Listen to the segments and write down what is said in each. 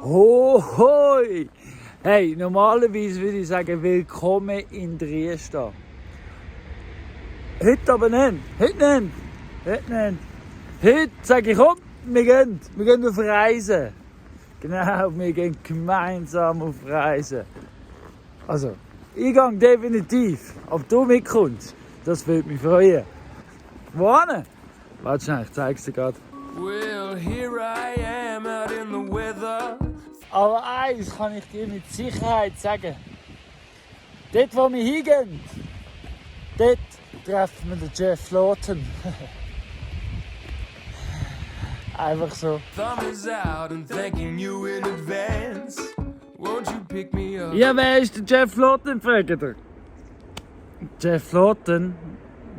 Hoi! Hey, normalerweise würde ich sagen, willkommen in Triesta. Heute aber nicht. Heute nicht. Heute sage ich, komm, wir gehen auf Reisen. Genau, wir gehen gemeinsam auf Reisen. Also, ich gehe definitiv. Ob du mitkommst, das würde mich freuen. Wohin? Warte schnell, ich zeig's dir gerade. Well, here I am out in the weather. Aber eins kann ich dir mit Sicherheit sagen. Dort, wo wir hingehen, dort treffen wir den Jeff Lawton. Einfach so. Thumb is out and thanking you in advance. Won't you pick me up? Ja, wer ist der Jeff Lawton, fragt ihr? Jeff Lawton,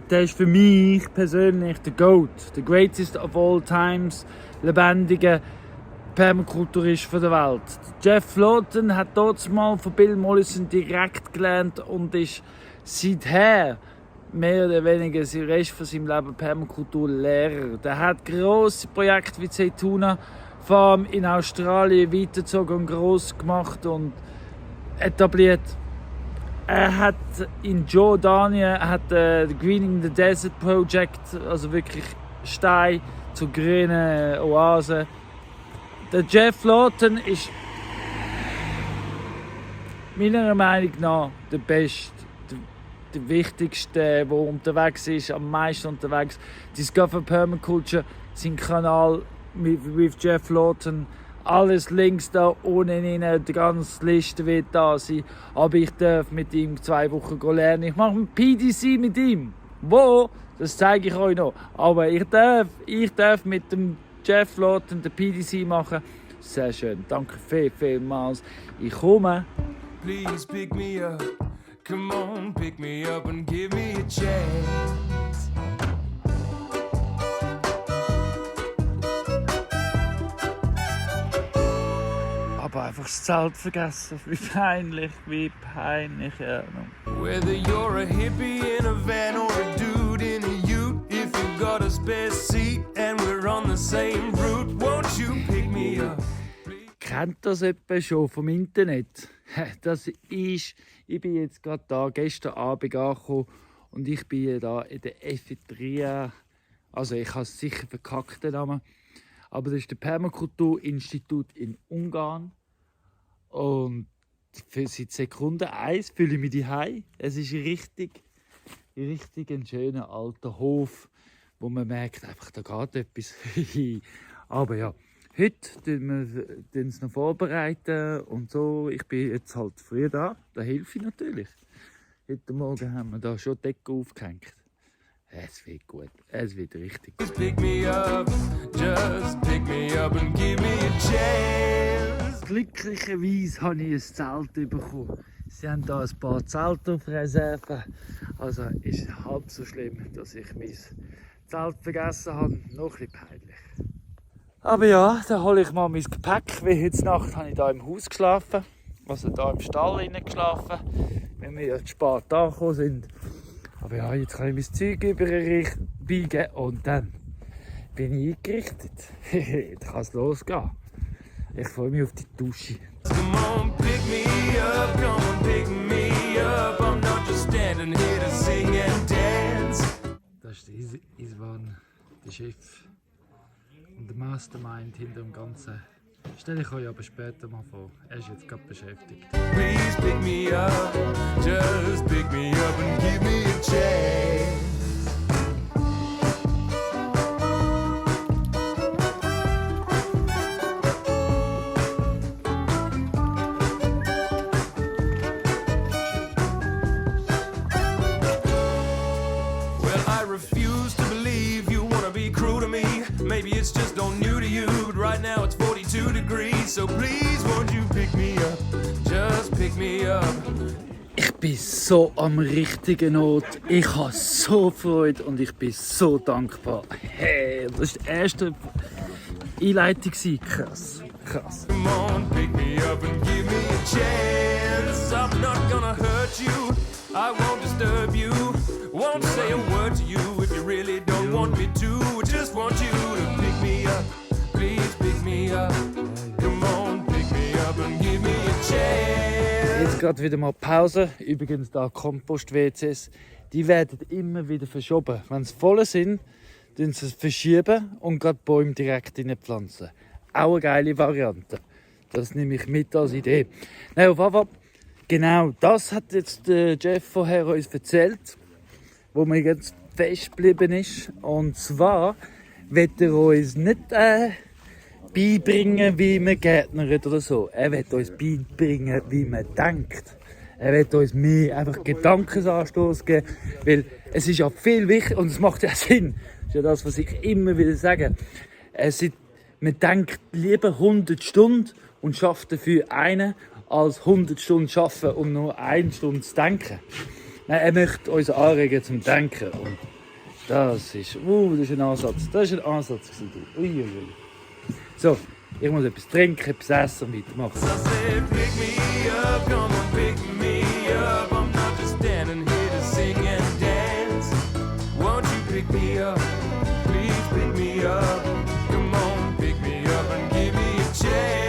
der ist für mich persönlich der GOAT, der greatest of all times, lebendige Permakulturist der Welt. Jeff Lawton hat dort mal von Bill Mollison direkt gelernt und ist seither mehr oder weniger den Rest von seinem Leben Permakulturlehrer. Der hat grosse Projekte wie die Zeytuna Farm in Australien weitergezogen und gross gemacht und etabliert. Er hat in Jordanien Greening the Desert Project, also wirklich Stein zu grünen Oasen. Der Jeff Lawton ist meiner Meinung nach der Beste, der Wichtigste, der unterwegs ist, am meisten unterwegs. Discover Permaculture, sein Kanal mit Jeff Lawton. Alles links da ohne ihn, die ganze Liste wird da sein. Aber ich darf mit ihm 2 Wochen lernen. Ich mache ein PDC mit ihm. Wo? Das zeige ich euch noch. Aber ich darf mit dem Jeff Lawton den PDC machen. Sehr schön. Danke vielmals. Ich komme. Please pick me up. Come on, pick me up and give me a chance. Aber einfach das Zelt vergessen. Wie peinlich. Ja. Whether you're a hippie in a van or a dude in a ute, if you've got a spare seat and we're on the same route, won't you pick me up? Kennt das jemand schon vom Internet? Ich bin jetzt gerade da, gestern Abend angekommen und ich bin da in der Efetria. Also ich habe es sicher verkackt, den Namen. Aber das ist das Permakulturinstitut in Ungarn. Und seit Sekunde 1 fühle ich mich daheim. Es ist richtig ein schöner alter Hof, wo man merkt, einfach, da geht etwas. Aber ja, heute tun wir es noch vorbereiten und so. Ich bin jetzt halt früh da, da helfe ich natürlich. Heute Morgen haben wir da schon die Decke aufgehängt. Es wird gut, es wird richtig gut. Just pick me up and give me a chance. Glücklicherweise habe ich ein Zelt bekommen. Sie haben hier ein paar Zelte auf Reserve. Also ist es halb so schlimm, dass ich mein Zelt vergessen habe. Noch ein bisschen peinlich. Aber ja, dann hole ich mal mein Gepäck. Wie heute Nacht habe ich hier im Haus geschlafen. Also hier im Stall geschlafen, wenn wir ja zu spät angekommen sind. Aber ja, jetzt kann ich mein Zeug biegen und dann bin ich eingerichtet. Dann kann es losgehen. Ich freue mich auf die Dusche. Come on, pick me up, come on, pick me up. I'm not just standing here to sing and dance. Das ist der Isvan, der Chef und der Mastermind hinter dem Ganzen. Stelle ich euch aber später mal vor. Er ist jetzt gerade beschäftigt. Please pick me up, just pick me up and give me a chance. Well, I refuse to believe you wanna be cruel to me. Maybe it's just all new to you, but right now it's 42 degrees. So please won't you pick me up, just pick me up. Ich bin so am richtigen Ort. Ich habe so Freude und ich bin so dankbar. Hey, das war die erste Einleitung. Krass. Come on, pick me up and give me a chance. I'm not gonna hurt you, I won't disturb you. Won't say a word to you if you really don't want me to. Just want you to pick me up, please pick me up. Come on, pick me gerade wieder mal Pause. Übrigens da Kompost-WCs, die werden immer wieder verschoben. Wenn sie voll sind, dann sie es verschieben und gerade Bäume direkt pflanzen. Auch eine geile Variante. Das nehme ich mit als Idee. Nein, auf jeden Fall, genau das hat jetzt Jeff vorher uns erzählt, wo mir jetzt fest geblieben ist. Und zwar wird er uns nicht beibringen, wie man gärtnert oder so. Er wird uns beibringen, wie man denkt. Er wird uns mehr einfach Gedankenanstoß geben, weil es ist ja viel wichtiger und es macht ja Sinn. Das ist ja das, was ich immer wieder sage. Man denkt lieber 100 Stunden und schafft dafür eine, als 100 Stunden arbeiten, um nur 1 Stunde zu denken. Nein, er möchte uns anregen zum Denken. Und das ist ein Ansatz. Das ist ein Ansatz. Uiuiui. So, ich muss etwas trinken, etwas essen und weitermachen. I said, pick me up, come on, pick me up. I'm not just standing here to sing and dance. Won't you pick me up? Please pick me up. Come on, pick me up and give me a chance.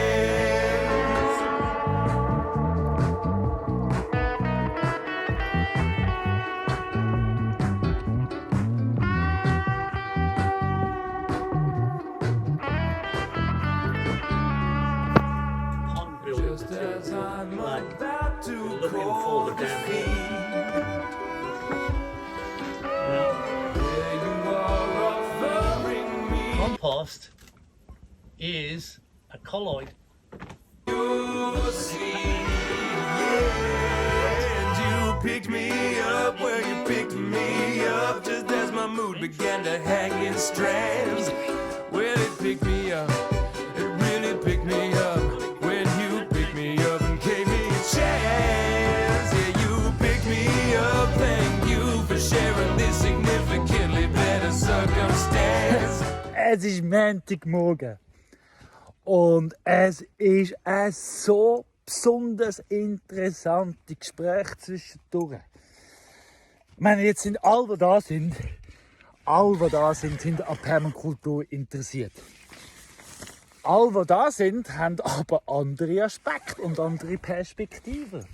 Just as I'm about to call defeat. There you are offering me Compost is a colloid. your seed. And you picked me up, well, you picked me up just as my mood began to hang in strands. Well, it picked me up, it really picked me up when you picked me up and gave me a chance. Yeah, you picked me up, thank you for sharing this significantly better circumstance. Es ist Montagmorgen und es ist ein so besonders interessantes Gespräch zwischendurch. Ich meine, jetzt sind alle, die da sind, sind an Permakultur interessiert. Alle, die da sind, haben aber andere Aspekte und andere Perspektiven.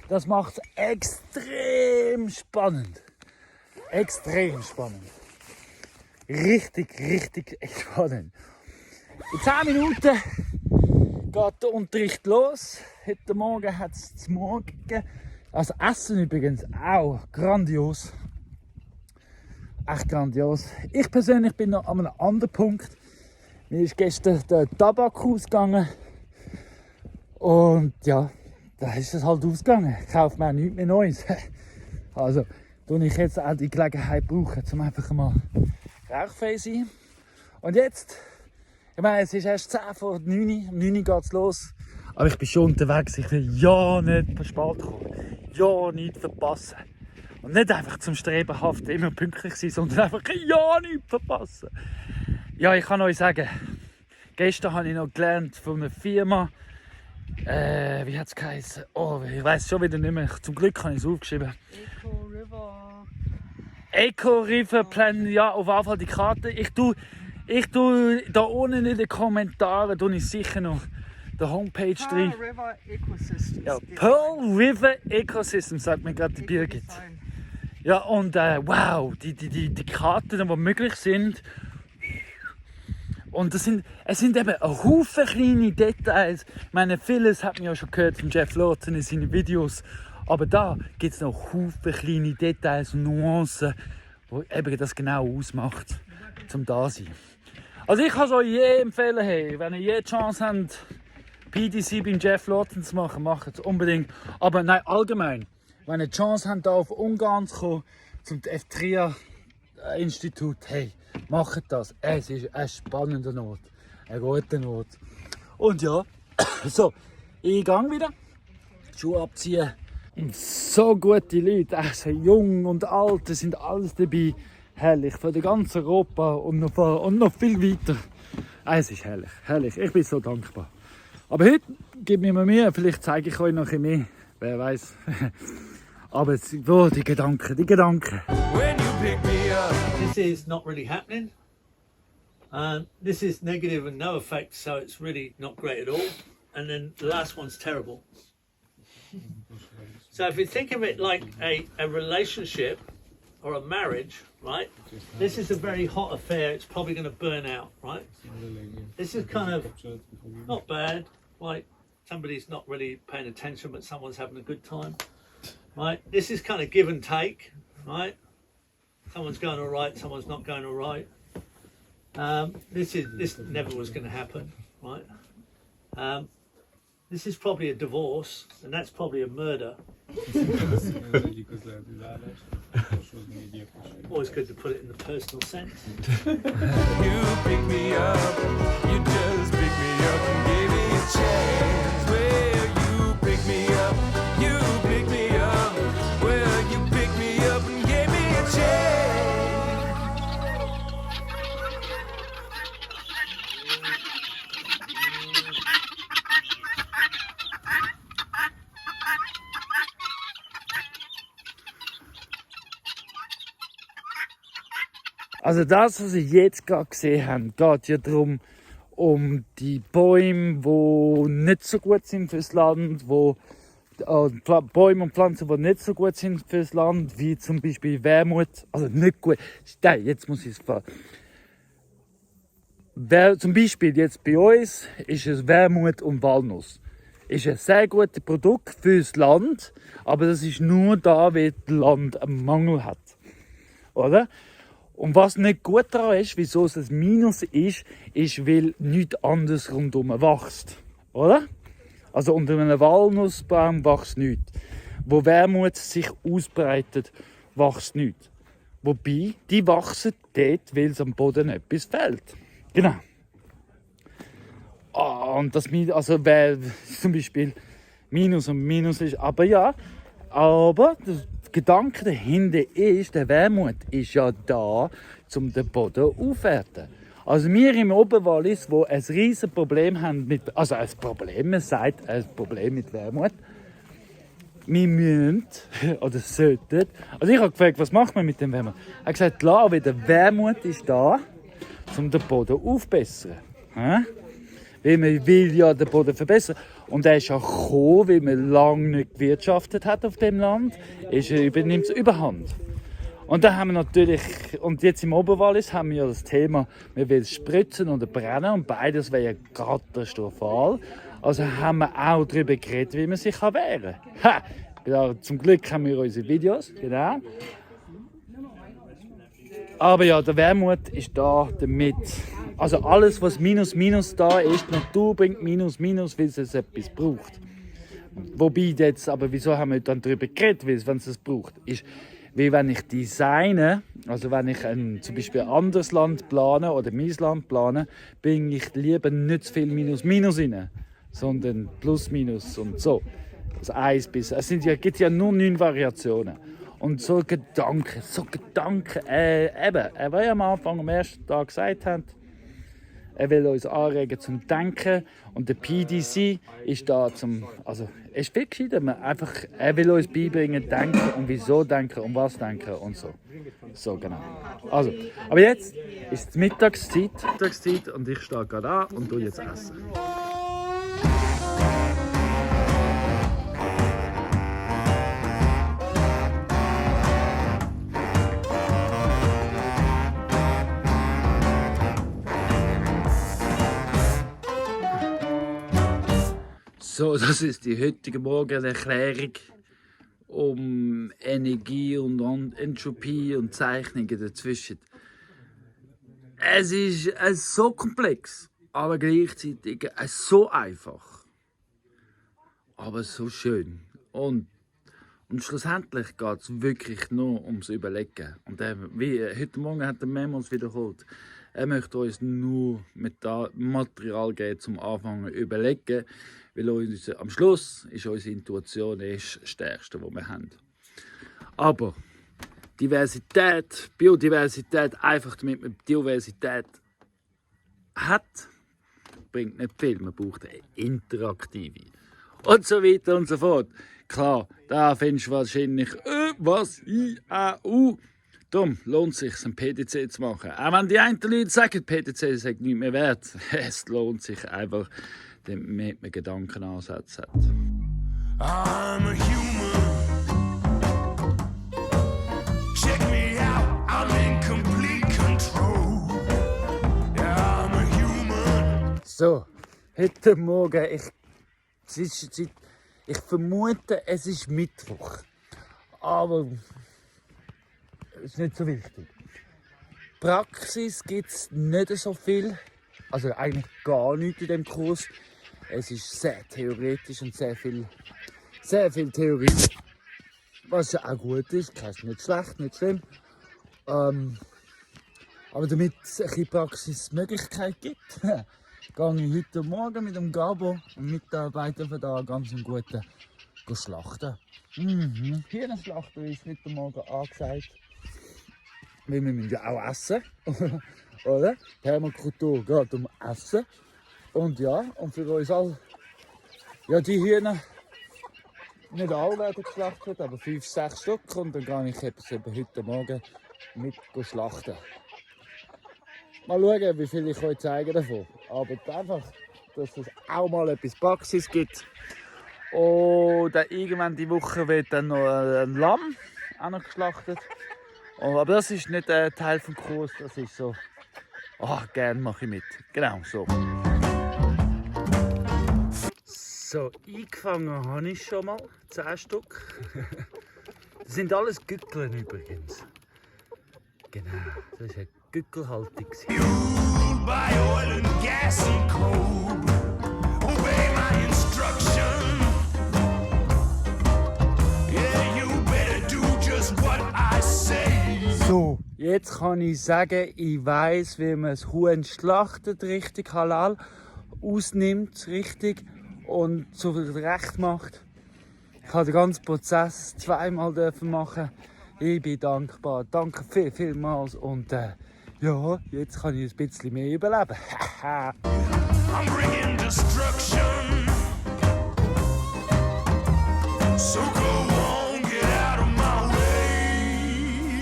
Das macht es extrem spannend. Extrem spannend. Richtig spannend. In 10 Minuten geht der Unterricht los. Heute Morgen hat es zum Morgen gegeben. Das Essen übrigens auch grandios. Echt grandios. Ich persönlich bin noch an einem anderen Punkt. Mir ist gestern der Tabak ausgegangen. Und ja, da ist es halt ausgegangen. Ich kaufe mir auch nichts mehr Neues. Also, tue ich jetzt auch die Gelegenheit brauchen, um einfach mal rauchfrei zu sein. Und jetzt, ich meine, es ist erst 10 vor 9 Uhr. Um 9 Uhr geht es los. Aber ich bin schon unterwegs. Ich will ja nicht spät kommen. Ja nicht verpassen. Und nicht einfach zum Strebenhaft immer pünktlich sein, sondern einfach ja nicht verpassen. Ja, ich kann euch sagen, gestern habe ich noch gelernt von einer Firma, wie hat es geheißen? Oh, ich weiß schon wieder nicht mehr. Zum Glück habe ich es aufgeschrieben. Eco River Plan, ja, auf jeden Fall die Karte. Ich tue da unten in den Kommentaren tue ich sicher noch die Homepage drin. Pearl River Ecosystems. Ja, Pearl River Ecosystem, sagt mir gerade die Birgit. Ja, und wow, die Karten, die möglich sind. Und es sind eben ein Haufen kleine Details. Ich meine, vieles hat man ja schon gehört von Jeff Lawton in seinen Videos. Aber da gibt es noch Haufen kleine Details und Nuancen, die eben das genau ausmacht, zum da sein. Also ich kann es euch je empfehlen, hey, wenn ihr je die Chance habt, PDC beim Jeff Lawton zu machen, macht es unbedingt. Aber nein, allgemein, wenn ihr die Chance habt, hier auf Ungarn zu kommen, zum F3-Institut, hey, macht das. Es ist ein spannender Ort, ein guter Ort. Und ja, so, ich gehe wieder, Schuhe abziehen. Und so gute Leute, also jung und alt, sind alles dabei. Herrlich, von der ganzen Europa und noch viel weiter. Es ist herrlich, herrlich. Ich bin so dankbar. Aber heute gebe ich mir Mühe, vielleicht zeige ich euch noch ein bisschen mehr. Wer weiß. Aber die Gedanken. When you pick me up. This is not really happening. This is negative and no effect, so it's really not great at all. And then the last one's terrible. So if you think of it like a relationship or a marriage, right? This is a very hot affair. It's probably going to burn out, right? This is kind of not bad. Like somebody's not really paying attention, but someone's having a good time, right? This is kind of give and take, right? Someone's going all right, someone's not going all right. This never was going to happen, right? This is probably a divorce, and that's probably a murder. Always good to put it in the personal sense. You pick me up, you just pick me up and gave me a chance. Well, you pick me up, you pick me up. Well, you pick me up and gave me a chance. Also das, was ich jetzt gerade gesehen habe, geht ja darum, um die Bäume, die nicht so gut sind fürs Land, Bäume und Pflanzen, die nicht so gut sind fürs Land, wie zum Beispiel Wermut, also nicht gut, nein, jetzt muss ich es fragen. Zum Beispiel jetzt bei uns ist es Wermut und Walnuss. Ist ein sehr gutes Produkt fürs Land, aber das ist nur da, weil das Land einen Mangel hat. Oder? Und was nicht gut daran ist, wieso es ein Minus ist, weil nichts anderes rundherum wächst. Oder? Also unter einem Walnussbaum wächst nichts. Wo Wermut sich ausbreitet, wächst nichts. Wobei, die wachsen dort, weil es am Boden etwas fehlt. Genau. Und das also wäre zum Beispiel Minus und Minus ist. Aber ja, aber der Gedanke dahinter ist, der Wermut ist ja da, um den Boden aufzuwerten. Also wir im Oberwallis, wo ein riesen Problem haben mit, also ein Problem, man sagt ein Problem mit Wermut. Wir müssen, oder sollten, also ich habe gefragt, was macht man mit dem Wermut? Er hat gesagt, klar, weil der Wermut ist da, um den Boden aufzubessern. Weil man will ja den Boden verbessern. Und er ist ja gekommen, weil man lange nicht gewirtschaftet hat auf dem Land, übernimmt es Überhand. Und da haben wir natürlich, und jetzt im Oberwallis haben wir ja das Thema, man will spritzen oder brennen und beides wäre ja katastrophal. Also haben wir auch darüber geredet, wie man sich wehren kann. Ja, zum Glück haben wir unsere Videos, genau. Aber ja, der Wermut ist da damit. Also alles, was Minus, Minus da ist, die Natur bringt Minus, Minus, weil es etwas braucht. Wobei jetzt, aber wieso haben wir dann darüber geredet, wenn es es braucht, ist, weil wenn ich designe, also wenn ich zum Beispiel ein anderes Land plane oder mein Land plane, bringe ich lieber nicht zu viel Minus, Minus rein, sondern Plus, Minus und so. Also 1 bis, gibt ja nur 9 Variationen. Und so Gedanken, eben, was ich am Anfang, am ersten Tag gesagt habe, er will uns anregen zum Denken und der PDC ist da also er ist viel gescheiter, er will uns beibringen, denken und wieso denken und was denken und so. So genau. Also, aber jetzt ist die Mittagszeit und ich stehe gerade an und tue jetzt essen. So, das ist die heutige Morgenerklärung um Energie und Entropie und Zeichnungen dazwischen. Es ist so komplex, aber gleichzeitig so einfach. Aber so schön. Und schlussendlich geht es wirklich nur ums Überlegen. Und wie heute Morgen hat der Memos wiederholt. Er möchte uns nur mit Material geben, zum Anfangen zu überlegen, weil am Schluss ist unsere Intuition das Stärkste, was wir haben. Aber Biodiversität, einfach damit man Diversität hat, bringt nicht viel. Man braucht eine interaktive. Und so weiter und so fort. Klar, da findest du wahrscheinlich, was, Darum lohnt es sich, ein PDC zu machen. Auch wenn die einen Leute sagen, PDC ist nicht mehr wert. Es lohnt sich einfach, damit man Gedankenansätze hat. I'm a human. Check me out, I'm in complete control. Yeah, I'm a human. So, heute Morgen, ich vermute, es ist Mittwoch. Aber es ist nicht so wichtig. Praxis gibt es nicht so viel. Also eigentlich gar nichts in dem Kurs. Es ist sehr theoretisch und sehr viel Theorie. Was ja auch gut ist, das ist nicht schlecht, nicht schlimm. Aber damit es ein bisschen Praxismöglichkeit gibt, gehe ich heute Morgen mit dem Gabo, einem Mitarbeiter von da, ganz einen guten schlachten. Hirnschlachten ist heute Morgen angesagt. Weil wir müssen ja auch essen, oder? Die Permakultur geht um Essen. Und ja, und für uns alle, ja, die Hühner, nicht alle werden geschlachtet, aber 5, 6 Stück. Und dann gehe ich jetzt eben heute Morgen mit schlachten. Mal schauen, wie viel ich euch zeigen davon. Aber einfach, dass es auch mal etwas Praxis gibt. Und dann irgendwann die Woche wird dann noch ein Lamm auch noch geschlachtet. Aber das ist nicht ein Teil des Kurs, das ist so, gerne mache ich mit. Genau so. So, eingefangen habe ich schon mal 10 Stück. Das sind alles Gückeln übrigens. Genau, das ist eine Gückelhaltung. Fueled by oil and gas and coal. Obey my instruction. Yeah, you better do just what I say. So, jetzt kann ich sagen, ich weiss, wie man das Huhn schlachtet, richtig halal, ausnimmt, richtig und so viel recht macht. Ich habe den ganzen Prozess 2-mal machen. Ich bin dankbar. Danke vielmals und ja, jetzt kann ich ein bisschen mehr überleben. I'm bringing destruction. So go on, get out of my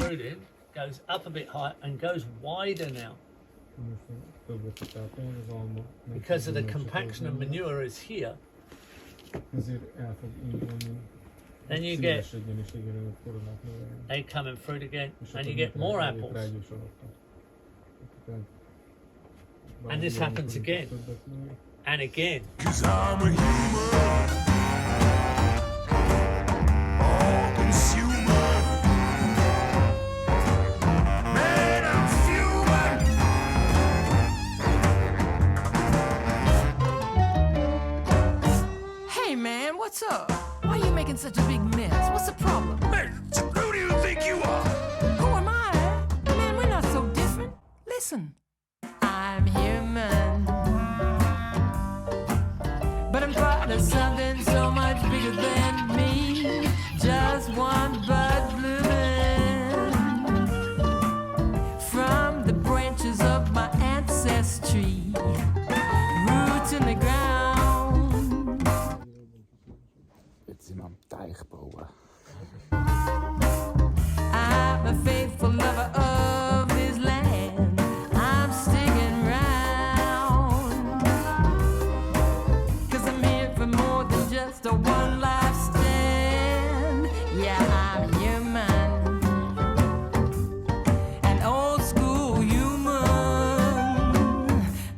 way. Goes up a bit high and goes wider now. Because of the compaction of manure is here. Then you get egg coming fruit again, and you get more apples. And this happens again and again. 'Cause I'm a human. All consumer. Man, I'm human. Hey man, what's up? Why are you making such a big mess? What's the problem? Hey, who do you think you are? Who am I? Man, we're not so different. Listen, I'm human. But I'm part of something so much bigger than me. Just one bud blooming from the branches of my ancestry. Roots in the ground. Jetzt sind wir am Teich bauen. I'm a faithful lover of this land. I'm sticking round. 'Cause I'm here for more than just a one life stand. Yeah, I'm human. An old school human.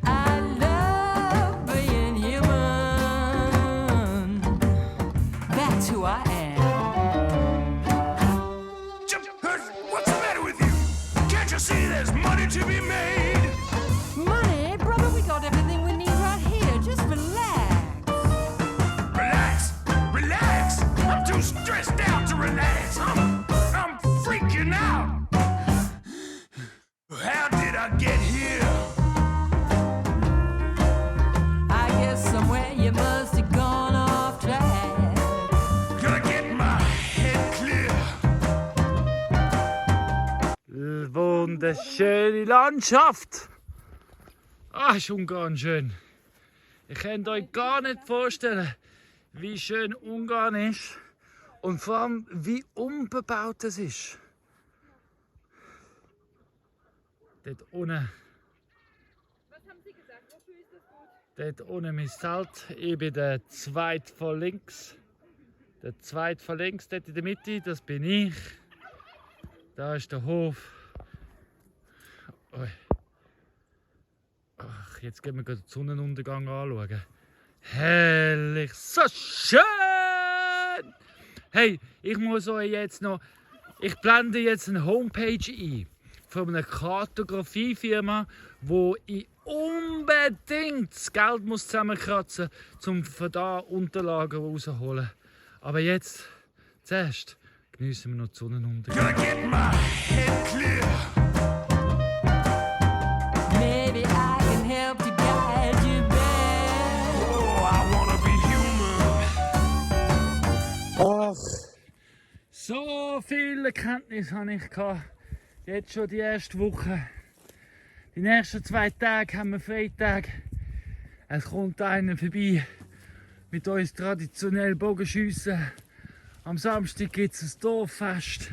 I love being human. That's who I am. What's the matter with you? Can't you see there's money to be made? Money? Brother, we got everything we need right here. Just relax. Relax, relax. I'm too stressed out to relax. I'm freaking out. How did I get here? I guess somewhere you must have gone off track. Gonna get my head clear. Wunderschöne Landschaft! Ist Ungarn schön. Ihr könnt euch gar nicht vorstellen, wie schön Ungarn ist und vor allem wie unbebaut es ist. Dort unten. Was haben Sie gesagt? Wofür ist das gut? Dort unten mein Zelt. Ich bin der Zweite von links. Der zweite von links, dort in der Mitte, das bin ich. Da ist der Hof. Ui. Ach, jetzt gehen wir den Sonnenuntergang anschauen. Herrlich, so schön! Hey, ich muss euch jetzt noch... Ich blende jetzt eine Homepage ein von einer Kartografiefirma, wo ich unbedingt das Geld muss zusammenkratzen muss, um von da Unterlagen rauszuholen. Aber jetzt, zuerst, geniessen wir noch die Sonnenuntergang. Maybe I can help to guide you back. Oh, I wanna be human. Ach, so viel Erkenntnis habe ich gehabt. Jetzt schon die erste Woche. Die nächsten 2 Tage haben wir Freitag. Es kommt einer vorbei mit uns traditionell Bogenschiessen. Am Samstag gibt es ein Dorffest.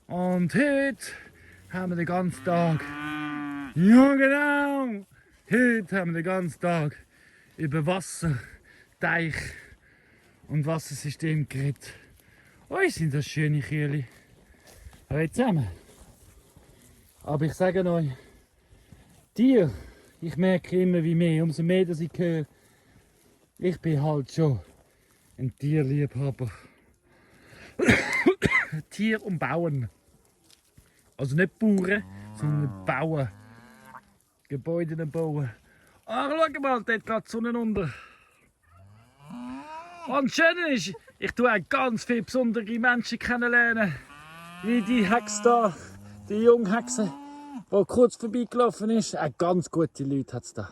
Und heute haben wir den ganzen Tag. Ja genau! Heute haben wir den ganzen Tag über Wasser, Teich und Wassersystem geredet. Oh, sind das schöne Kühle. Hallo zusammen. Aber ich sage euch, Tier, ich merke immer wie mehr, umso mehr dass ich höre, ich bin halt schon ein Tierliebhaber. Tier und Bauen. Also nicht Bauern, sondern Bauen. Gebäude bauen. Ach, schau mal, dort geht die Sonne unter. Und das Schöne ist, ich tue auch ganz viele besondere Menschen kennenlernen. Wie die Hexe da, die junge Hexe, die kurz vorbeigelaufen ist. Auch ganz gute Leute hat es da.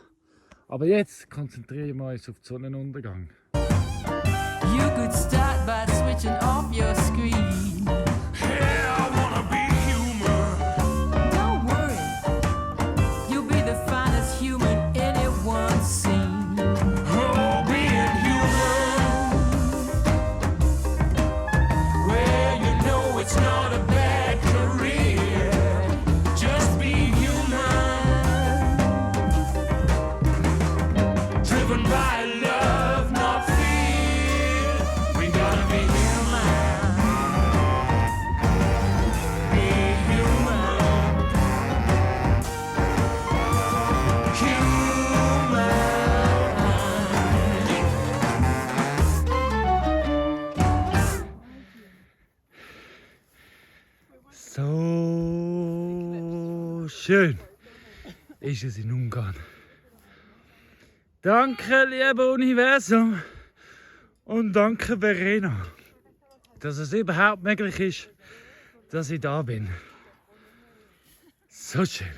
Aber jetzt konzentrieren wir uns auf den Sonnenuntergang. You could start by switching off your screen. Yeah, I wanna be human. Don't worry, you'll be the finest human anyone's seen. Oh, being human. Well, you know it's not a bad career. Just be human. Driven by love, not fear. We gotta be human. Be human. So schön ist es in Ungarn. Danke, lieber Universum. Und danke, Verena, dass es überhaupt möglich ist, dass ich da bin. So schön.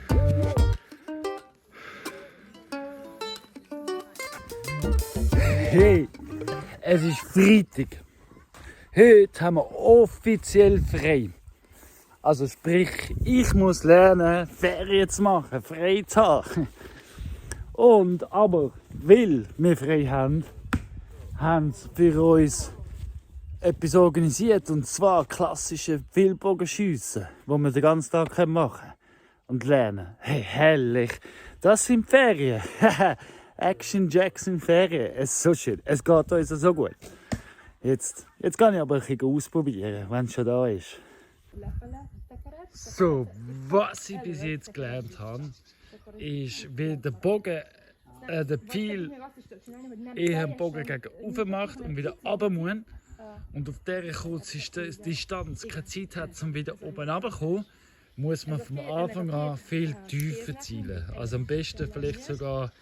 Hey, es ist Freitag. Heute haben wir offiziell frei. Also sprich, ich muss lernen, Ferien zu machen, frei zu haben. Und aber, weil wir frei haben, haben sie für uns etwas organisiert. Und zwar klassische Wildbogenschiessen, wo wir den ganzen Tag machen können und lernen. Hey, herrlich! Das sind Ferien. Action Jackson Ferien. Es ist so schön. Es geht uns so gut. Jetzt kann ich aber ein bisschen ausprobieren, wenn es schon da ist. So, was ich bis jetzt gelernt habe, ist, wie der Bogen, der Pfeil eher den Bogen gegen oben macht und wieder runter muss. Und auf dieser kurzen Distanz keine Zeit hat, um wieder oben runterzukommen, muss man vom Anfang an viel tiefer zielen. Also am besten vielleicht sogar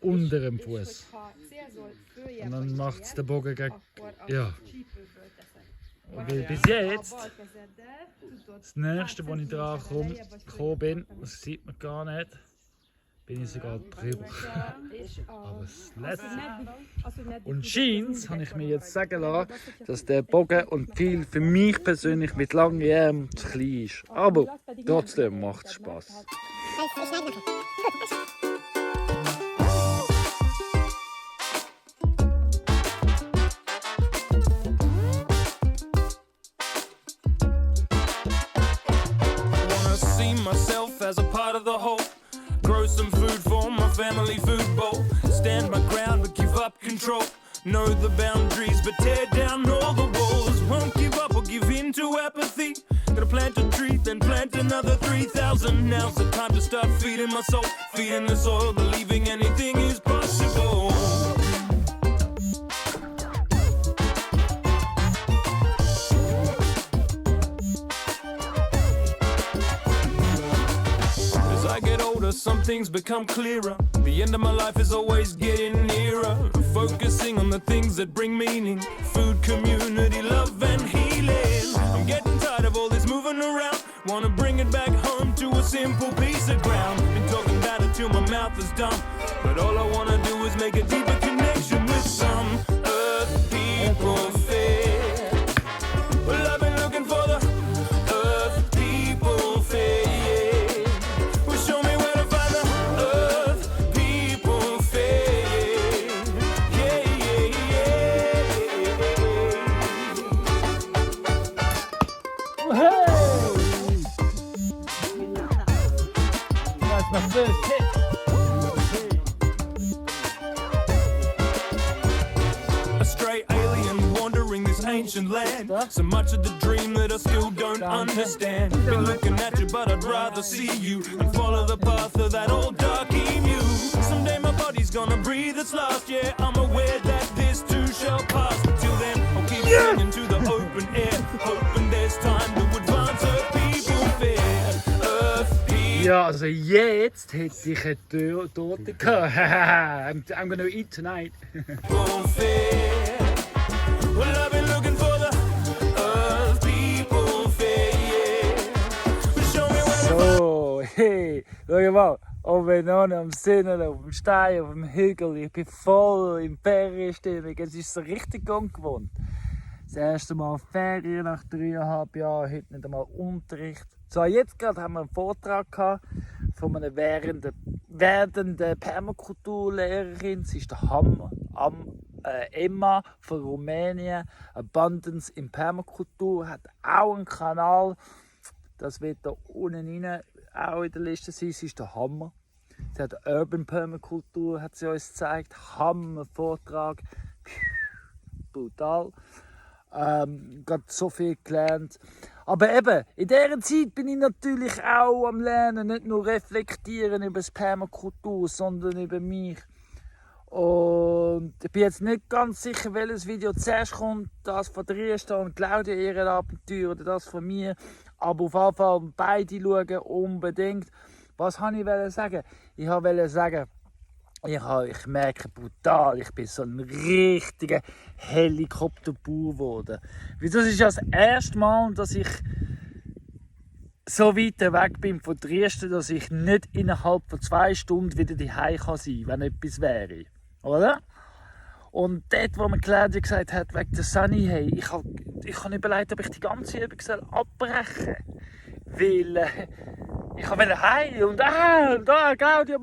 unter dem Fuß. Und dann macht es den Bogen gegen. Ja. Weil bis jetzt, das nächste, wo ich dran gekommen bin, das sieht man gar nicht, bin ich sogar drüber. Aber das letzte. Und scheint, habe ich mir jetzt sagen lassen, dass der Bogen und Pfeil für mich persönlich mit langen Ärmeln zu klein ist. Aber trotzdem macht es Spaß. Myself as a part of the whole. Grow some food for my family food bowl. Stand my ground but give up control. Know the boundaries, but tear down all the walls. Won't give up or give in to apathy. Gonna plant a tree, then plant another 3,000. Now's the time to start feeding my soul, feeding the soil, believing anything is possible. As I get older, some things become clearer. The end of my life is always getting nearer. Focusing on the things that bring meaning. Food, community, love and healing. I'm getting tired of all this moving around. Wanna bring it back home to a simple piece of ground. Been talking about it till my mouth is dumb. But all I wanna do is make a deeper connection with some earth people fair. Well, I've been looking for the earth people fair. Well, show me where to find the earth people fair. Yeah, yeah, yeah. Hey! That's my first hit. A stray alien wandering this ancient land. So much of the dream that I still don't understand. Been looking at you, but I'd rather see you and follow the path of that old dark emu. Someday my body's gonna breathe its last. Yeah, I'm aware that this too shall pass. But till then, I'll keep singing to the open air, hoping there's time to advance Earth people fair. Earth people. Ja, also jetzt hätte ich eine Torte gehabt. I'm gonna eat tonight. Fair. Well, I've been looking for the earth people fair, yeah. Well, show me where So, hey, schau mal. Oben ohne am Sinnen, auf dem Stein, auf dem Hügel. Ich bin voll in Ferienstimmung. Es ist so richtig ungewohnt. Das erste Mal Ferien nach 3,5 Jahren, heute nicht einmal Unterricht. So, jetzt gerade haben wir einen Vortrag gehabt von einer werdenden Permakulturlehrerin. Sie ist der Hammer. Emma von Rumänien. Abundance in Permakultur hat auch einen Kanal. Das wird da unten rein auch in der Liste sein. Sie ist der Hammer. Sie hat Urban Permakultur, hat sie uns gezeigt. Hammer Vortrag. Brutal. Gerade so viel gelernt. Aber eben, in dieser Zeit bin ich natürlich auch am Lernen, nicht nur reflektieren über das Permakultur, sondern über mich. Und ich bin jetzt nicht ganz sicher, welches Video zuerst kommt, das von Riesta und Claudia, ihre Abenteuer, oder das von mir. Aber auf jeden Fall beide schauen, unbedingt. Was wollte ich sagen? Ich wollte sagen, ich merke brutal, ich bin so ein richtiger Helikopterbauer geworden. Weil das ist ja das erste Mal, dass ich so weit weg bin von Dresden, dass ich nicht innerhalb von 2 Stunden wieder daheim sein kann, wenn etwas wäre. Oder? Und dort, wo mir Claudia gesagt hat, wegen der Sunny, hey, ich habe überlegt, ob ich die ganze Übung abbrechen soll. Weil ich wollte heim und da, Claudia,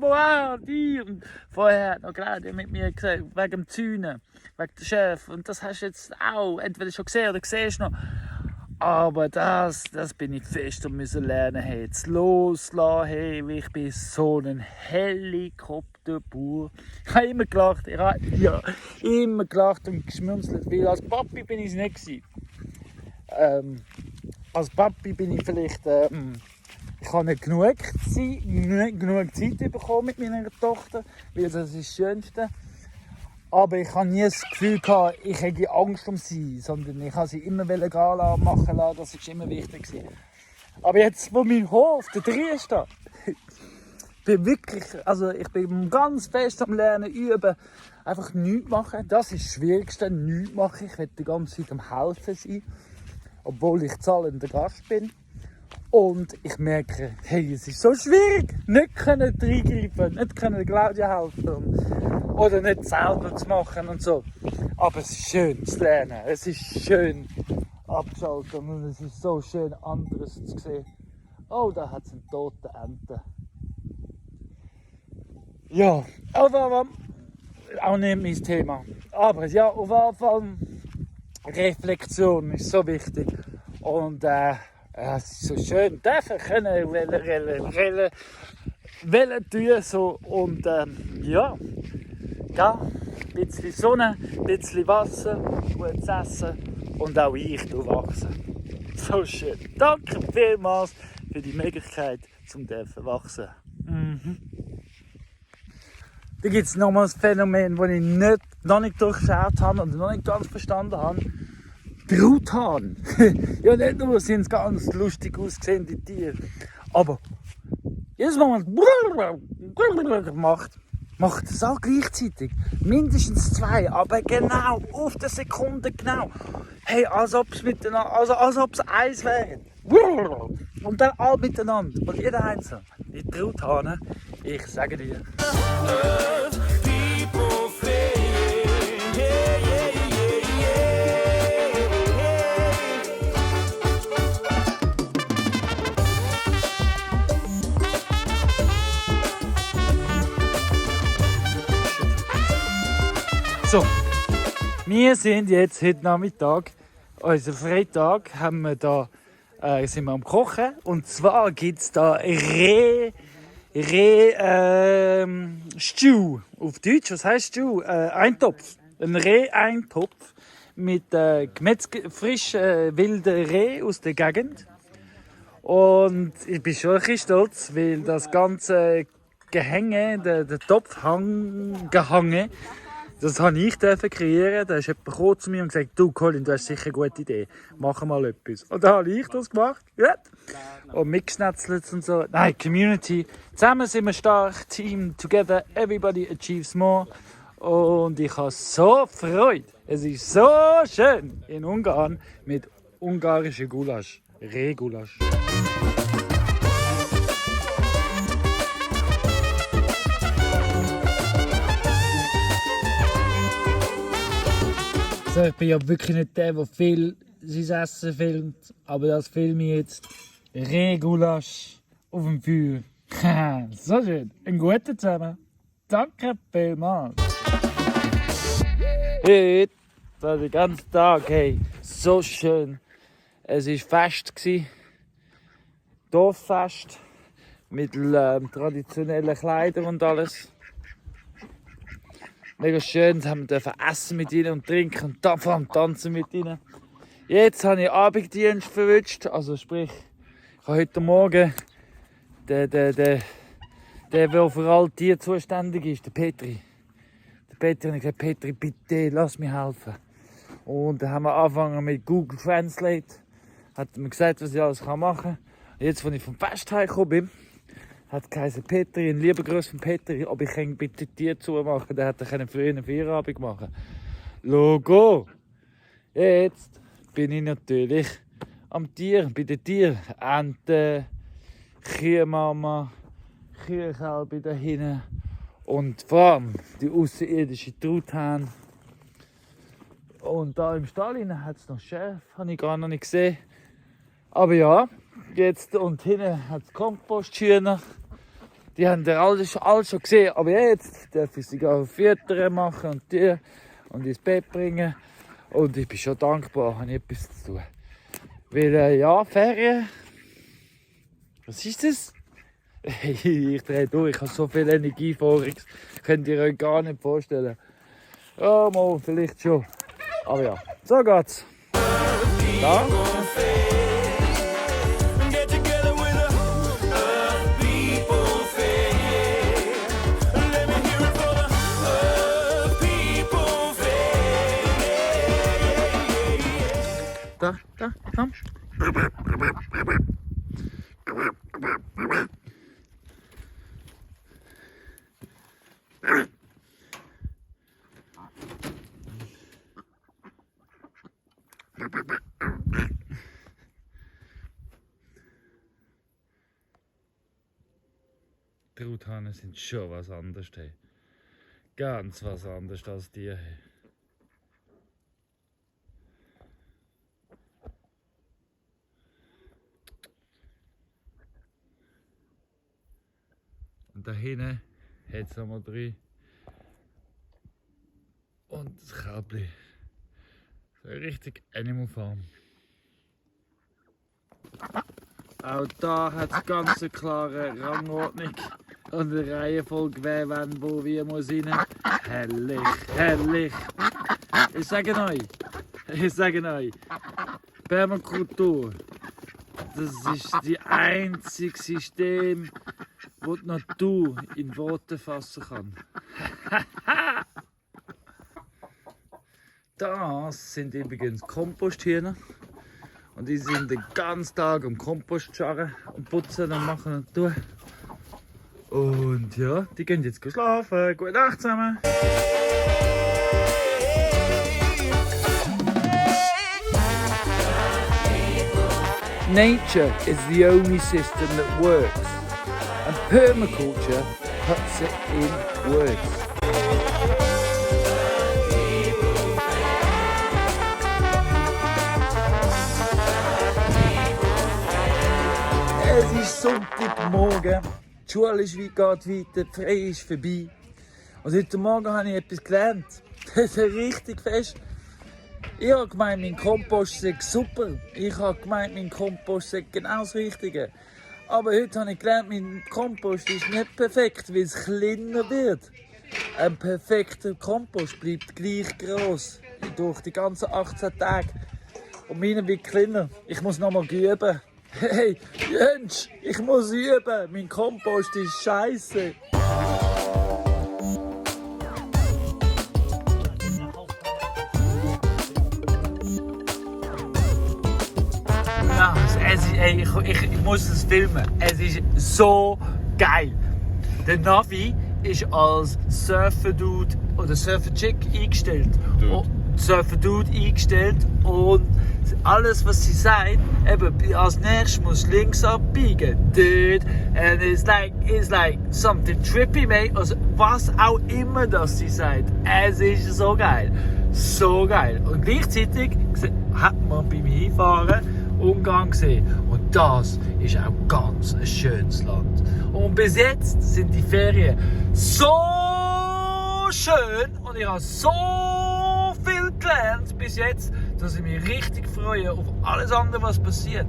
und die. Und vorher hat noch Claudia mit mir gesagt, wegen dem Zäunen, wegen der Chef. Und das hast du jetzt auch entweder schon gesehen oder siehst noch. Aber das bin ich fest und müssen lernen, hey, jetzt loslassen, hey, ich bin so ein Helikopterbauer. Ich habe immer gelacht, immer gelacht und geschmunzelt, weil als Papi bin ich es nicht gewesen. Als Papi bin ich vielleicht, ich habe nicht genug Zeit bekommen mit meiner Tochter, weil das ist das Schönste. Aber ich hatte nie das Gefühl, ich hätte Angst um sie, sondern ich wollte sie immer machen lassen, das war immer wichtig. Aber jetzt, wo mein Hof, der Dresden, ich bin ganz fest am Lernen, üben, einfach nichts machen. Das ist das Schwierigste, nichts machen. Ich will die ganze Zeit am Helfen sein, obwohl ich zahlender Gast bin. Und ich merke, hey, es ist so schwierig, nicht reingreifen, nicht Claudia helfen oder nicht selber zu machen und so. Aber es ist schön zu lernen, es ist schön abzuschalten und es ist so schön, anderes zu sehen. Oh, da hat es einen toten Ente. Ja, aber auch nicht mein Thema. Aber ja, auf jeden Fall Reflexion ist so wichtig. Und es ist so schön, dürfen können, wollen tun, so. Und ja, Ein bisschen Sonne, ein bisschen Wasser, gutes Essen und auch ich wachsen. So schön. Danke vielmals für die Möglichkeit, zum dürfen wachsen. Da gibt es nochmals ein Phänomen, das ich noch nicht durchschaut habe und noch nicht ganz verstanden habe. Truthahn. Ja, nicht nur sind es ganz lustig aussehende Tiere, aber jedes Mal, wenn es macht es auch gleichzeitig. Mindestens 2, aber genau, auf die Sekunde genau. Hey, als ob es miteinander, als ob es eins wäre. Und dann alle miteinander. Und jeder einzelne. Die Truthahn, ich sage dir. People fade. Yeah, yeah, yeah, So, wir sind jetzt heute Nachmittag, unser Freitag, haben wir da, sind wir am Kochen. Und zwar gibt es da Stew. Auf Deutsch, was heisst Stew? Eintopf. Ein Reh-Eintopf mit frisch wilden Reh aus der Gegend. Und ich bin schon ein bisschen stolz, weil das ganze Gehänge, der Topfgehange, das habe ich kreieren. Da ist jemand zu mir und gesagt, du Colin, du hast sicher eine gute Idee, mach mal etwas. Und dann habe ich das gemacht. Ja. Und mitgeschnetzelt und so. Nein, Community. Zusammen sind wir stark, Team together, everybody achieves more. Und ich habe so Freude. Es ist so schön in Ungarn mit ungarischen Gulasch, Rehgulasch. Also ich bin ja wirklich nicht der viel sein Essen filmt, aber das filme ich jetzt. Rehgulasch auf dem Feuer. So schön. Ein guter zusammen. Danke vielmals. Heute war der ganze Tag, hey, so schön. Es war Fest, Dorffest, mit traditionellen Kleidern und alles. Mega schön, jetzt haben wir essen mit ihnen und trinken und vor allem tanzen mit ihnen. Jetzt habe ich Abenddienst verwünscht, also sprich, ich habe heute Morgen der für all die zuständig ist, der Petri. Der Petri hat gesagt, Petri, bitte, lass mich helfen. Und dann haben wir angefangen mit Google Translate. Hat mir gesagt, was ich alles machen kann. Und jetzt, als ich vom Fest heimgekommen bin, hat geheißen, Petri, ein lieber Gruß von Petri, ob ich bitte die Tür zumachen. Der hätte er für einen Feierabend machen. Logo! Jetzt bin ich natürlich am Tier, bei den Tieren. Enten, Kühlmama, Kühlkälber da hinten und vor allem die außerirdische Truthahn. Und da im Stall hat es noch Schäfe, habe ich gar noch nicht gesehen. Aber ja, jetzt und hinten hat es Komposthühner. Die haben ja alles schon gesehen, aber jetzt darf ich sie auch füttern machen und die und ins Bett bringen. Und ich bin schon dankbar, habe ich etwas zu tun. Weil ja, Ferien. Was ist das? Ich drehe durch, ich habe so viel Energie vorwärts. Könnt ihr euch gar nicht vorstellen. Ja, mal, vielleicht schon. Aber ja, so geht's. Da. Get together with a people fade. Let me hear it for the people fade. Da, komm. Truthahnen sind schon was anderes. Hey. Ganz was anderes als die. Hey. Und da hinten hat es nochmal 3. Und das Kälbchen. So richtig Animal Farm. Auch da hat es ganz eine klare Rangordnung. und eine Reihenfolge, wer wann wo wie muss rein. Herrlich, herrlich. Ich sage euch, Permakultur, das ist das einzige System, das die Natur in Worte fassen kann. Das sind übrigens Komposthühner. Und die sind den ganzen Tag am Kompost scharren und putzen und machen und tun. Und ja, die gehen jetzt schlafen. Gute Nacht zusammen. Nature is the only system that works, and permaculture puts it in words. Es ist Sonntagmorgen, die Schule ist geht weiter, die Ferien ist vorbei. Und heute Morgen habe ich etwas gelernt. Das ist richtig fest. Ich habe gemeint, mein Kompost sei super. Ich habe gemeint, mein Kompost sei genau das Richtige. Aber heute habe ich gelernt, mein Kompost ist nicht perfekt, weil es kleiner wird. Ein perfekter Kompost bleibt gleich groß durch die ganzen 18 Tage. Und meiner wird kleiner. Ich muss nochmal üben. Hey, Jens, ich muss üben. Mein Kompost ist scheiße. Ja, ich muss es filmen. Es ist so geil. Der Navi ist als Surfer-Dude oder Surfer-Chick eingestellt. Surfer-Dude eingestellt und alles, was sie sagt, eben als nächstes muss links abbiegen. Dude, and it's like something trippy, mate. Also was auch immer das sie sagt. Es ist so geil. So geil. Und gleichzeitig hat man beim Hinfahren Ungarn gesehen. Und das ist auch ganz ein schönes Land. Und bis jetzt sind die Ferien so schön und ich habe so viel gelernt bis jetzt, dass ich mich richtig freue auf alles andere, was passiert.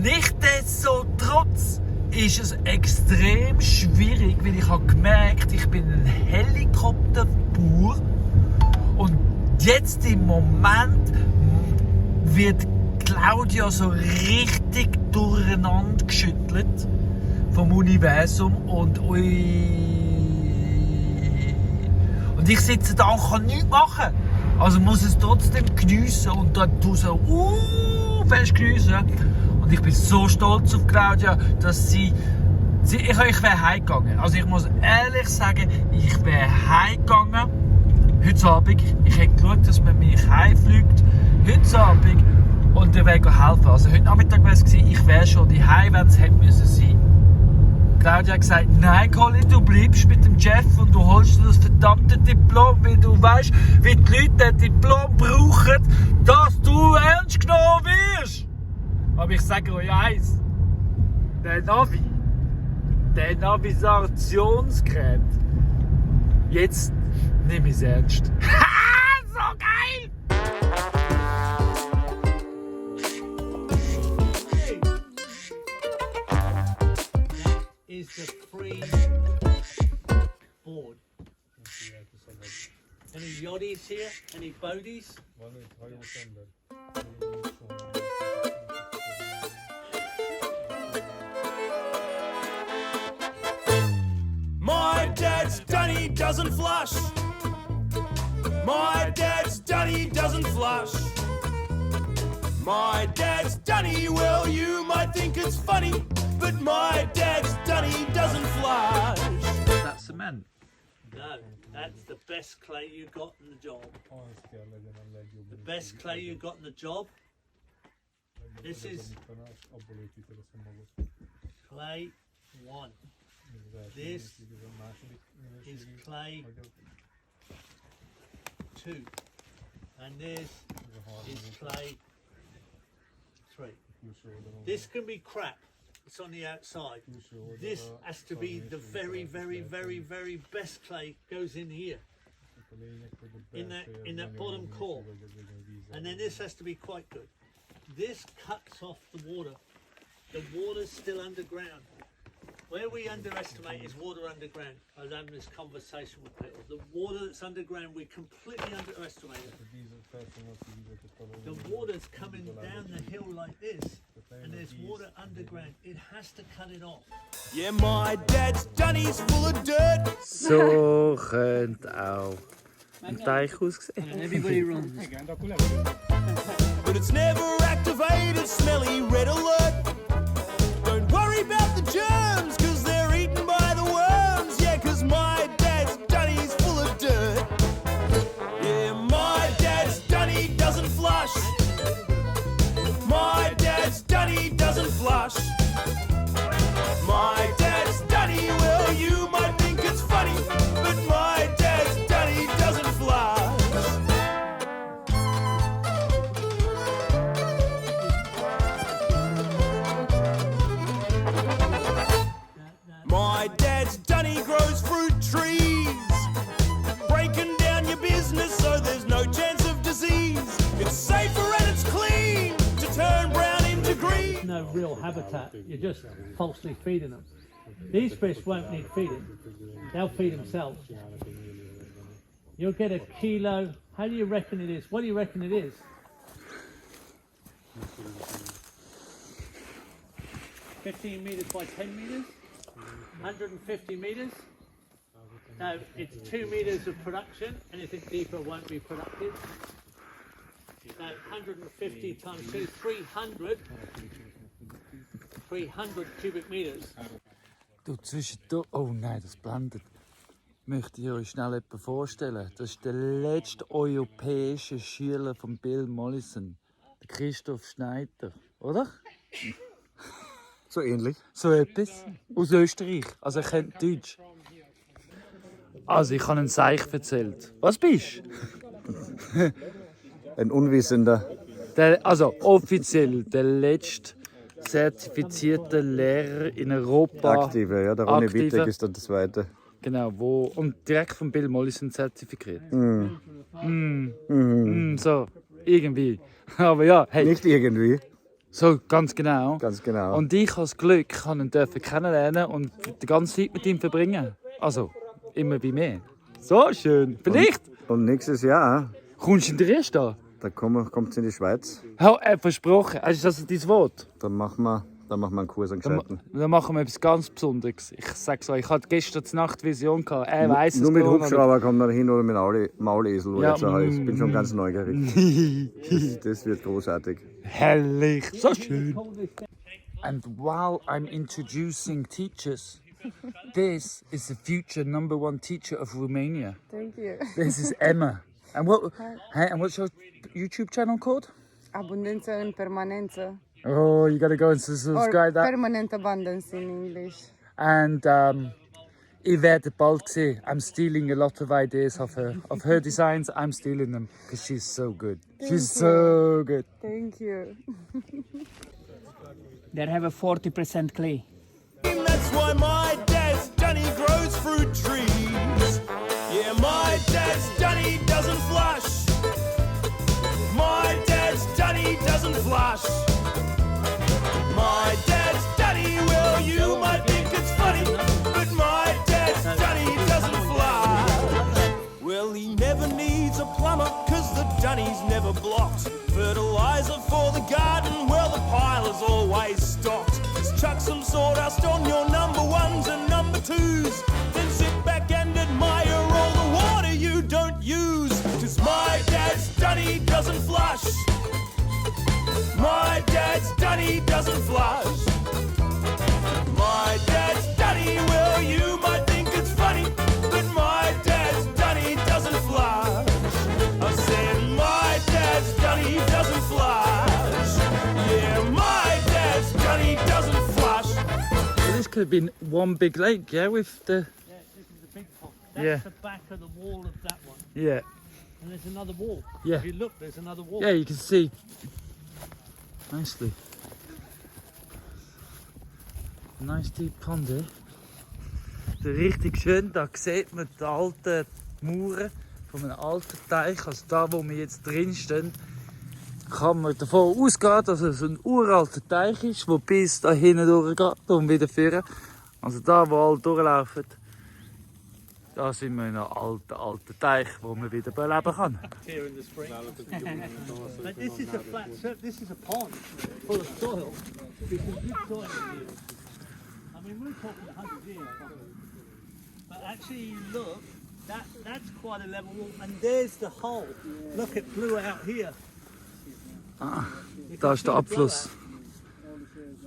Nichtsdestotrotz ist es extrem schwierig, weil ich habe gemerkt, ich bin ein Helikopterbauer und jetzt im Moment wird Claudia so richtig durcheinander geschüttelt vom Universum und ich sitze da und kann nichts machen. Also muss es trotzdem geniessen und dann tue so fest geniessen. Und ich bin so stolz auf Claudia, dass ich wäre heimgegangen. Also ich muss ehrlich sagen, ich wäre heimgegangen. Heute Abend, ich hätte geschaut, dass man mich heimfliegt. Heute Abend und der wäre helfen. Also heute Nachmittag wäre es gewesen, ich wäre schon daheim, wenn es hätte müssen sein. Claudia hat gesagt, nein Colin, du bleibst mit dem Jeff und du holst dir das verdammte Diplom, weil du weißt, wie die Leute das Diplom brauchen, dass du ernst genommen wirst. Aber ich sage euch eins, der Navigationsgerät, jetzt nehme ich es ernst. So geil! Is the free board. Any yachties here? Any boaties? My dad's dunny doesn't flush. My dad's dunny doesn't flush. My dad's dunny, well, you might think it's funny, but my dad's dunny doesn't flush. That's cement. No, that's the best clay you got in the job. The best clay you got in the job. This is clay 1. This is clay 2. And this is clay 3. This can be crap. It's on the outside. This has to be the very, very, very, very best clay goes in here. In that bottom core. And then this has to be quite good. This cuts off the water. The water's still underground. Where we underestimate is water underground. I was having this conversation with people. The water that's underground, we completely underestimate it. The water's coming down the hill like this, and there's water underground. It has to cut it off. Yeah, my dad's Johnny's full of dirt. So könnte auch ein Teich aussehen. And everybody runs. But it's never activated, smelly red alert. Don't worry about the germs, cause they're eaten by the worms. Yeah, cause my dad's Johnny's full of dirt. Yeah, my dad's Johnny doesn't flush. My dad's Johnny doesn't flush. My dad's Johnny, well, you might think it's funny, but my dad's Johnny doesn't flush. My dad's Dunny grows fruit trees, breaking down your business so there's no chance of disease. It's safer and it's clean to turn brown into green. No real habitat. You're just falsely feeding them. These fish won't need feeding. They'll feed themselves. You'll get a kilo. How do you reckon it is? What do you reckon it is? 15 meters by 10 meters? 150 meters? No, it's 2 meters of production. Anything deeper won't be productive. So 150 times 2, 300 cubic meters. Du zwischendurch. Oh nein, das blendet. Möchte ich euch schnell jemanden vorstellen. Das ist der letzte europäische Schüler von Bill Mollison, der Christoph Schneider, oder? So ähnlich. So etwas. Aus Österreich. Also er kennt Deutsch. Also ich habe einen Seich erzählt. Was bist du? Ein Unwissender. Also offiziell der letzte zertifizierte Lehrer in Europa. Aktiver, ja. Der Ronny Aktiver. Wittek ist dann der Zweite. Genau, und direkt von Bill Mollison zertifiziert. So, irgendwie. Aber ja, hey, Nicht irgendwie. so ganz genau. Ganz genau. Und ich habe das Glück, kann ihn kennenlernen und die ganze Zeit mit ihm verbringen. Also, immer wie mehr. So schön. Vielleicht Und nächstes Jahr, kommst du in die Rest an. da kommt es in die Schweiz. Versprochen. Ist das dein Wort? Dann machen wir einen Kurs an Gescheiten. Dann machen wir etwas ganz Besonderes. Ich sag's euch, ich hatte gestern Nacht Vision gehabt. Er weiss es Nur mit gar noch Hubschrauber kommt man hin oder mit Maulesel. Oder Ja, jetzt auch. Ich bin schon ganz neugierig. nicht. Das wird großartig. Herrlich, so schön. And while I'm introducing teachers, this is the future #1 teacher of Romania. Thank you. This is Emma. And what's your YouTube channel called? Abundență în permanență. Oh, you gotta go and Or subscribe that. permanent abundance in English. And ihr werdet bald sehen, I'm stealing a lot of ideas of her designs. I'm stealing them because she's so good. She's so good. Thank you. They have a 40% clay. That's why my dad's Johnny grows fruit trees. Yeah, my dad's Johnny doesn't flush. My dad's Johnny doesn't flush. My dad's Johnny, well, you might think it's funny, but my dad's Johnny doesn't flush. Well, he never needs a plumber, cause the Johnny's never blocked. Fertilizer for the garden, well, the pile is always stocked. Just chuck some sawdust on your #1s and #2s. Then sit back and admire all the water you don't use. Cause my dad's Johnny doesn't flush. My dad's Johnny doesn't flush. My dad's Johnny, well, you might think it's funny, but my dad's Johnny doesn't flush. I said my dad's Johnny doesn't flush. Yeah, my dad's Johnny doesn't flush. This could have been one big lake, yeah, with the... Yeah, this is the big pot. That's Yeah. the back of the wall of that one. Yeah, And there's another wall. Yeah. If you look, there's another wall. yeah, you can see nicely. Nice deep pond here. Richtig schön, da sieht man die alten Mauern von einem alten Teich. Also da, wo wir jetzt drin stehen, kann man davon ausgehen, dass es ein uralter Teich ist, der bis da hinten durchgeht und wieder führen. Also da, wo alle durchlaufen, da sind wir in einem alten Teich, wo man wieder beleben kann. Here in the spring. But this is a flat surface. This is a pond full of soil. You can dig soil in here. I mean, we're talking 100 years. But actually, you look, that's quite a level wall. And there's the hole. Look, it blew out here. Da ist der Abfluss.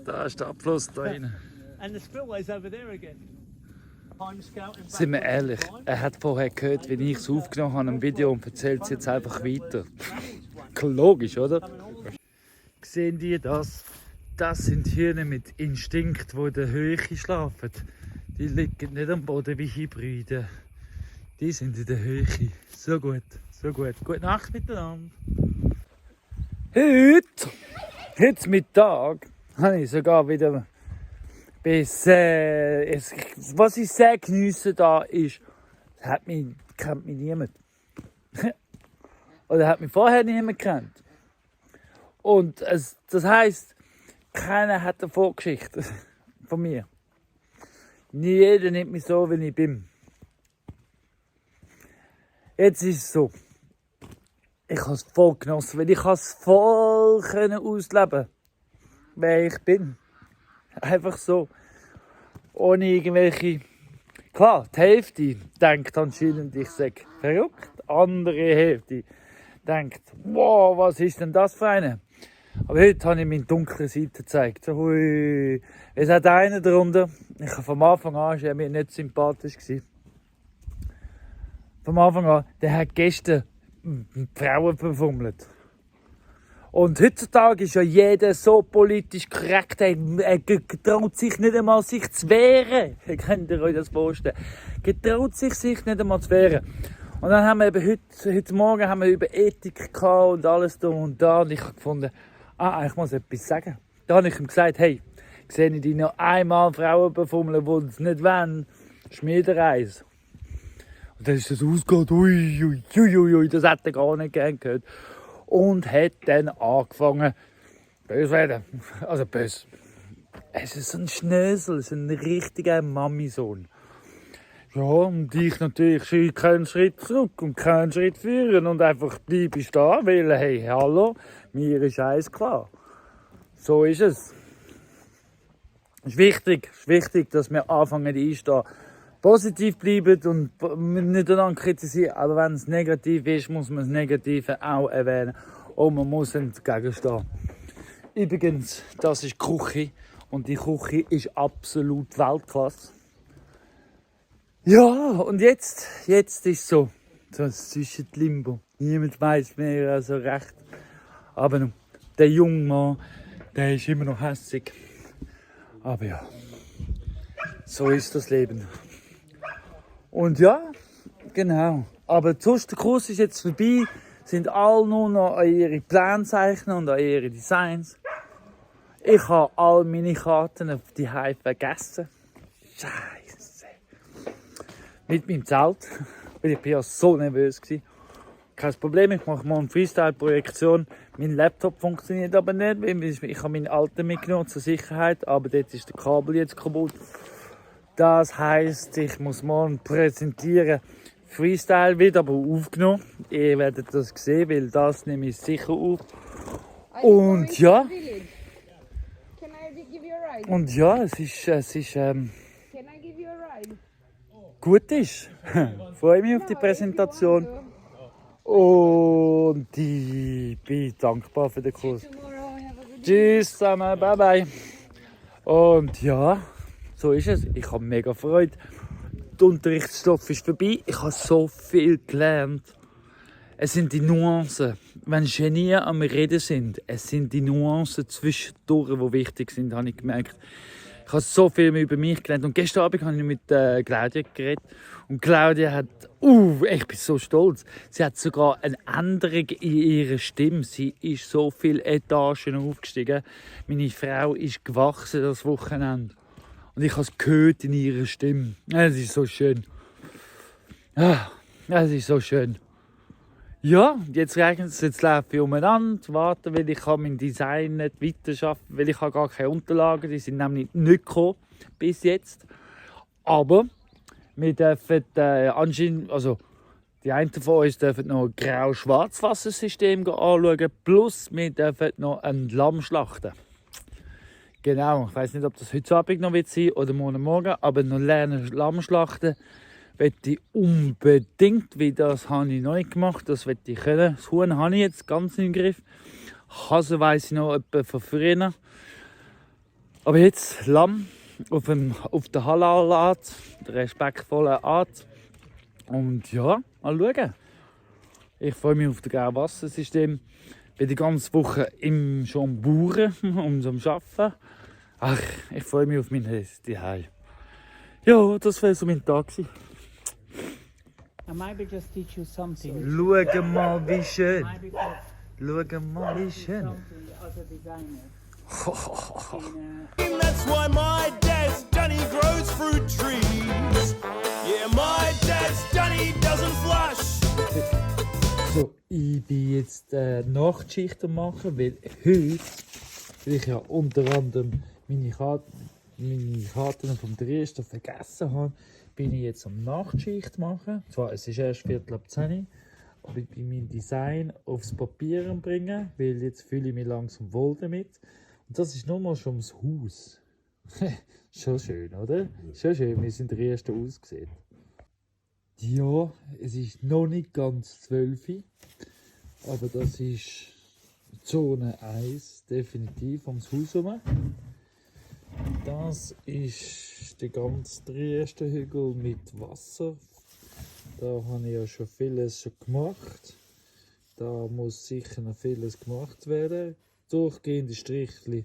Da ist der Abfluss da rein. And the spillway's over there again. Time scouting. Sind wir ehrlich, er hat vorher gehört, wie ich es aufgenommen habe im Video und erzählt es jetzt einfach weiter. Logisch, oder? Sehen die das? Das sind Hirne mit Instinkt, die in der Höhe schlafen. Die liegen nicht am Boden wie Hybride. Die sind in der Höhe. So gut, so gut. Gute Nacht miteinander. Heute Mittag habe ich sogar wieder was ich sehr geniesse da ist, kennt mich niemand. Oder hat mich vorher niemand gekannt. Und das heisst, keiner hat eine Vorgeschichte von mir. Nie jeder nimmt mich so, wie ich bin. Jetzt ist es so. Ich habe es voll genossen, weil ich es voll ausleben konnte, wer ich bin. Einfach so. Ohne irgendwelche... Klar, die Hälfte denkt anscheinend, ich sage verrückt. Die andere Hälfte denkt, wow, was ist denn das für eine? Aber heute habe ich meine dunkle Seite gezeigt. So, hui. Es hat einen darunter, ich habe vom Anfang an, war mir nicht sympathisch gewesen. Vom Anfang an, der hat gestern Frauen verfummelt. Und heutzutage ist ja jeder so politisch korrekt, er getraut sich nicht einmal sich zu wehren. Könnt ihr euch das vorstellen? Getraut sich nicht einmal zu wehren. Und dann haben wir eben heute Morgen haben wir über Ethik gehabt und alles da und da. Und ich habe gefunden, ich muss etwas sagen. Da habe ich ihm gesagt, hey, sehe ich dich noch einmal Frauen befummeln, die es nicht wollen, schmier eins. Und dann ist das ausgegangen, ui, das hat er gar nicht gern gehört. Und hat dann angefangen, böse werden. Also böse. Es ist ein Schnösel, es ist ein richtiger Mami-Sohn. Ja, und ich natürlich keinen Schritt zurück und keinen Schritt führen und einfach bleibe ich da, weil, hey, hallo, mir ist alles klar. So ist es. Es ist wichtig, dass wir anfangen einstehen. Positiv bleiben und nicht einander kritisieren. Aber wenn es negativ ist, muss man das Negative auch erwähnen. Und man muss dagegen stehen. Übrigens, das ist die Küche. Und die Küche ist absolut Weltklasse. Ja, und jetzt ist es so ein Zwischenlimbo. Niemand weiß mehr so recht. Aber der junge Mann, der ist immer noch hässig. Aber ja, so ist das Leben. Und ja, genau. Aber der Kurs ist jetzt vorbei. Sind alle nur noch an ihre Pläne zeichnen und an ihre Designs. Ich habe all meine Karten auf die Hause vergessen. Scheiße. Mit meinem Zelt. Weil ich ja so nervös war. Kein Problem, ich mache mal eine Freestyle-Projektion. Mein Laptop funktioniert aber nicht, weil ich habe meinen alten mitgenommen zur Sicherheit. Aber dort ist der Kabel jetzt kaputt. Das heisst, ich muss morgen präsentieren. Freestyle wird aber aufgenommen. Ihr werdet das sehen, weil das nehme ich sicher auf. Und ja. Und ja, es ist gut ist. Freue mich auf die Präsentation. Und ich bin dankbar für den Kurs. Tschüss zusammen, bye bye. Und ja, so ist es. Ich habe mega Freude. Der Unterrichtsstoff ist vorbei. Ich habe so viel gelernt. Es sind die Nuancen. Wenn Genie am Reden sind, es sind die Nuancen zwischendurch, die wichtig sind, habe ich gemerkt. Ich habe so viel über mich gelernt. Und gestern Abend habe ich mit Claudia geredet. Und Claudia hat, ich bin so stolz. Sie hat sogar eine Änderung in ihrer Stimme. Sie ist so viele Etagen aufgestiegen. Meine Frau ist gewachsen das Wochenende. Und ich habe es gehört in ihrer Stimme. Es ist so schön. Es ist so schön. Ja, jetzt regnet es, jetzt laufe ich umeinander, warte, weil ich mein Design nicht weiterarbeiten, weil ich habe gar keine Unterlagen, die sind nämlich nicht gekommen bis jetzt. Aber wir dürfen anscheinend, also die einen von uns dürfen noch ein Grau-Schwarz-Wassersystem anschauen, plus wir dürfen noch ein Lamm schlachten. Genau, ich weiß nicht, ob das heute Abend noch wird sein oder morgen, aber noch lernen Lamm schlachten möchte ich unbedingt, weil das habe ich noch nicht gemacht, das möchte ich können. Das Huhn habe ich jetzt ganz im Griff. Hase weiss ich noch etwa von früher. Aber jetzt Lamm auf der Halal-Art, der respektvollen Art. Und ja, mal schauen. Ich freue mich auf das Grauwassensystem. Ich bin die ganze Woche schon am Bauern und am Arbeiten. Ach, ich freue mich auf mein Zuhause. Ja, das war so mein Tag. I maybe just teach you something. Schau mal, wie schön. Maybe Schau mal, wie schön. something other designer. That's why my dad's Danny grows fruit trees. Yeah, my dad's Danny doesn't flush. So, ich bin jetzt Nachtschicht am machen, weil heute, weil ich ja unter anderem meine Karten vom Dresden vergessen habe, bin ich jetzt am Nachtschicht machen. Zwar, es ist erst 9:45, aber ich bin mein Design aufs Papier bringen, weil jetzt fühle ich mich langsam wohl damit. Und das ist nur mal schon das Haus. Schon schön, oder? Schon schön, wie es in der ersten aussieht. Ja, es ist noch nicht ganz 12, aber das ist Zone 1, definitiv ums Haus herum. Das ist der ganz erste Hügel mit Wasser. Da habe ich ja schon vieles gemacht. Da muss sicher noch vieles gemacht werden. Durchgehende Strichli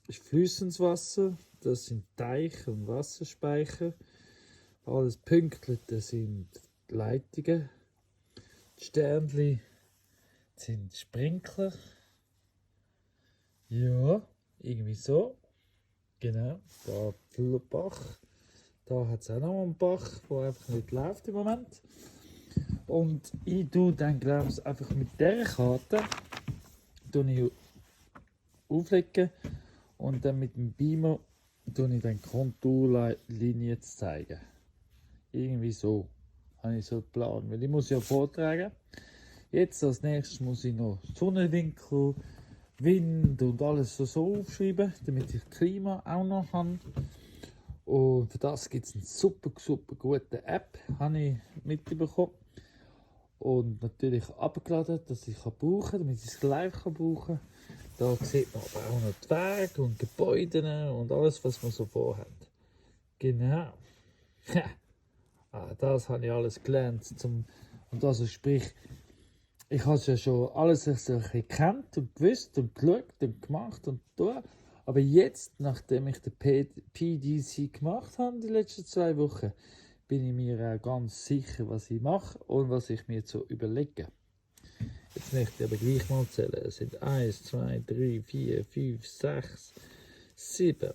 ist fließendes Wasser. Das sind Teiche und Wasserspeicher. Alles Pünktliche sind Leitungen. Die Sternchen sind Sprinkler. Ja, irgendwie so. Genau, da der Bach. Da hat es auch noch einen Bach, der einfach nicht läuft im Moment. Und ich tue dann, glaube ich, einfach mit dieser Karte auflegen und dann mit dem Beamer tue ich dann Konturlinien zu zeigen. Irgendwie so habe ich so einen Plan, weil ich muss ja vortragen. Jetzt als nächstes muss ich noch Sonnenwinkel, Wind und alles so aufschreiben, damit ich Klima auch noch habe. Und für das gibt es eine super gute App, habe ich mitbekommen. Und natürlich abgeladen, dass ich brauchen kann, damit ich es gleich brauchen kann. Da sieht man aber auch noch die Wege und Gebäude und alles, was man so vorhat. Genau. Das habe ich alles gelernt. Und also sprich, ich habe es ja schon alles so ein bisschen gekannt und gewusst und geschaut und gemacht und da. Aber jetzt, nachdem ich den PDC gemacht habe, die letzten 2 Wochen, bin ich mir auch ganz sicher, was ich mache und was ich mir so überlege. Jetzt möchte ich aber gleich mal zählen. Es sind 1, 2, 3, 4, 5, 6, 7,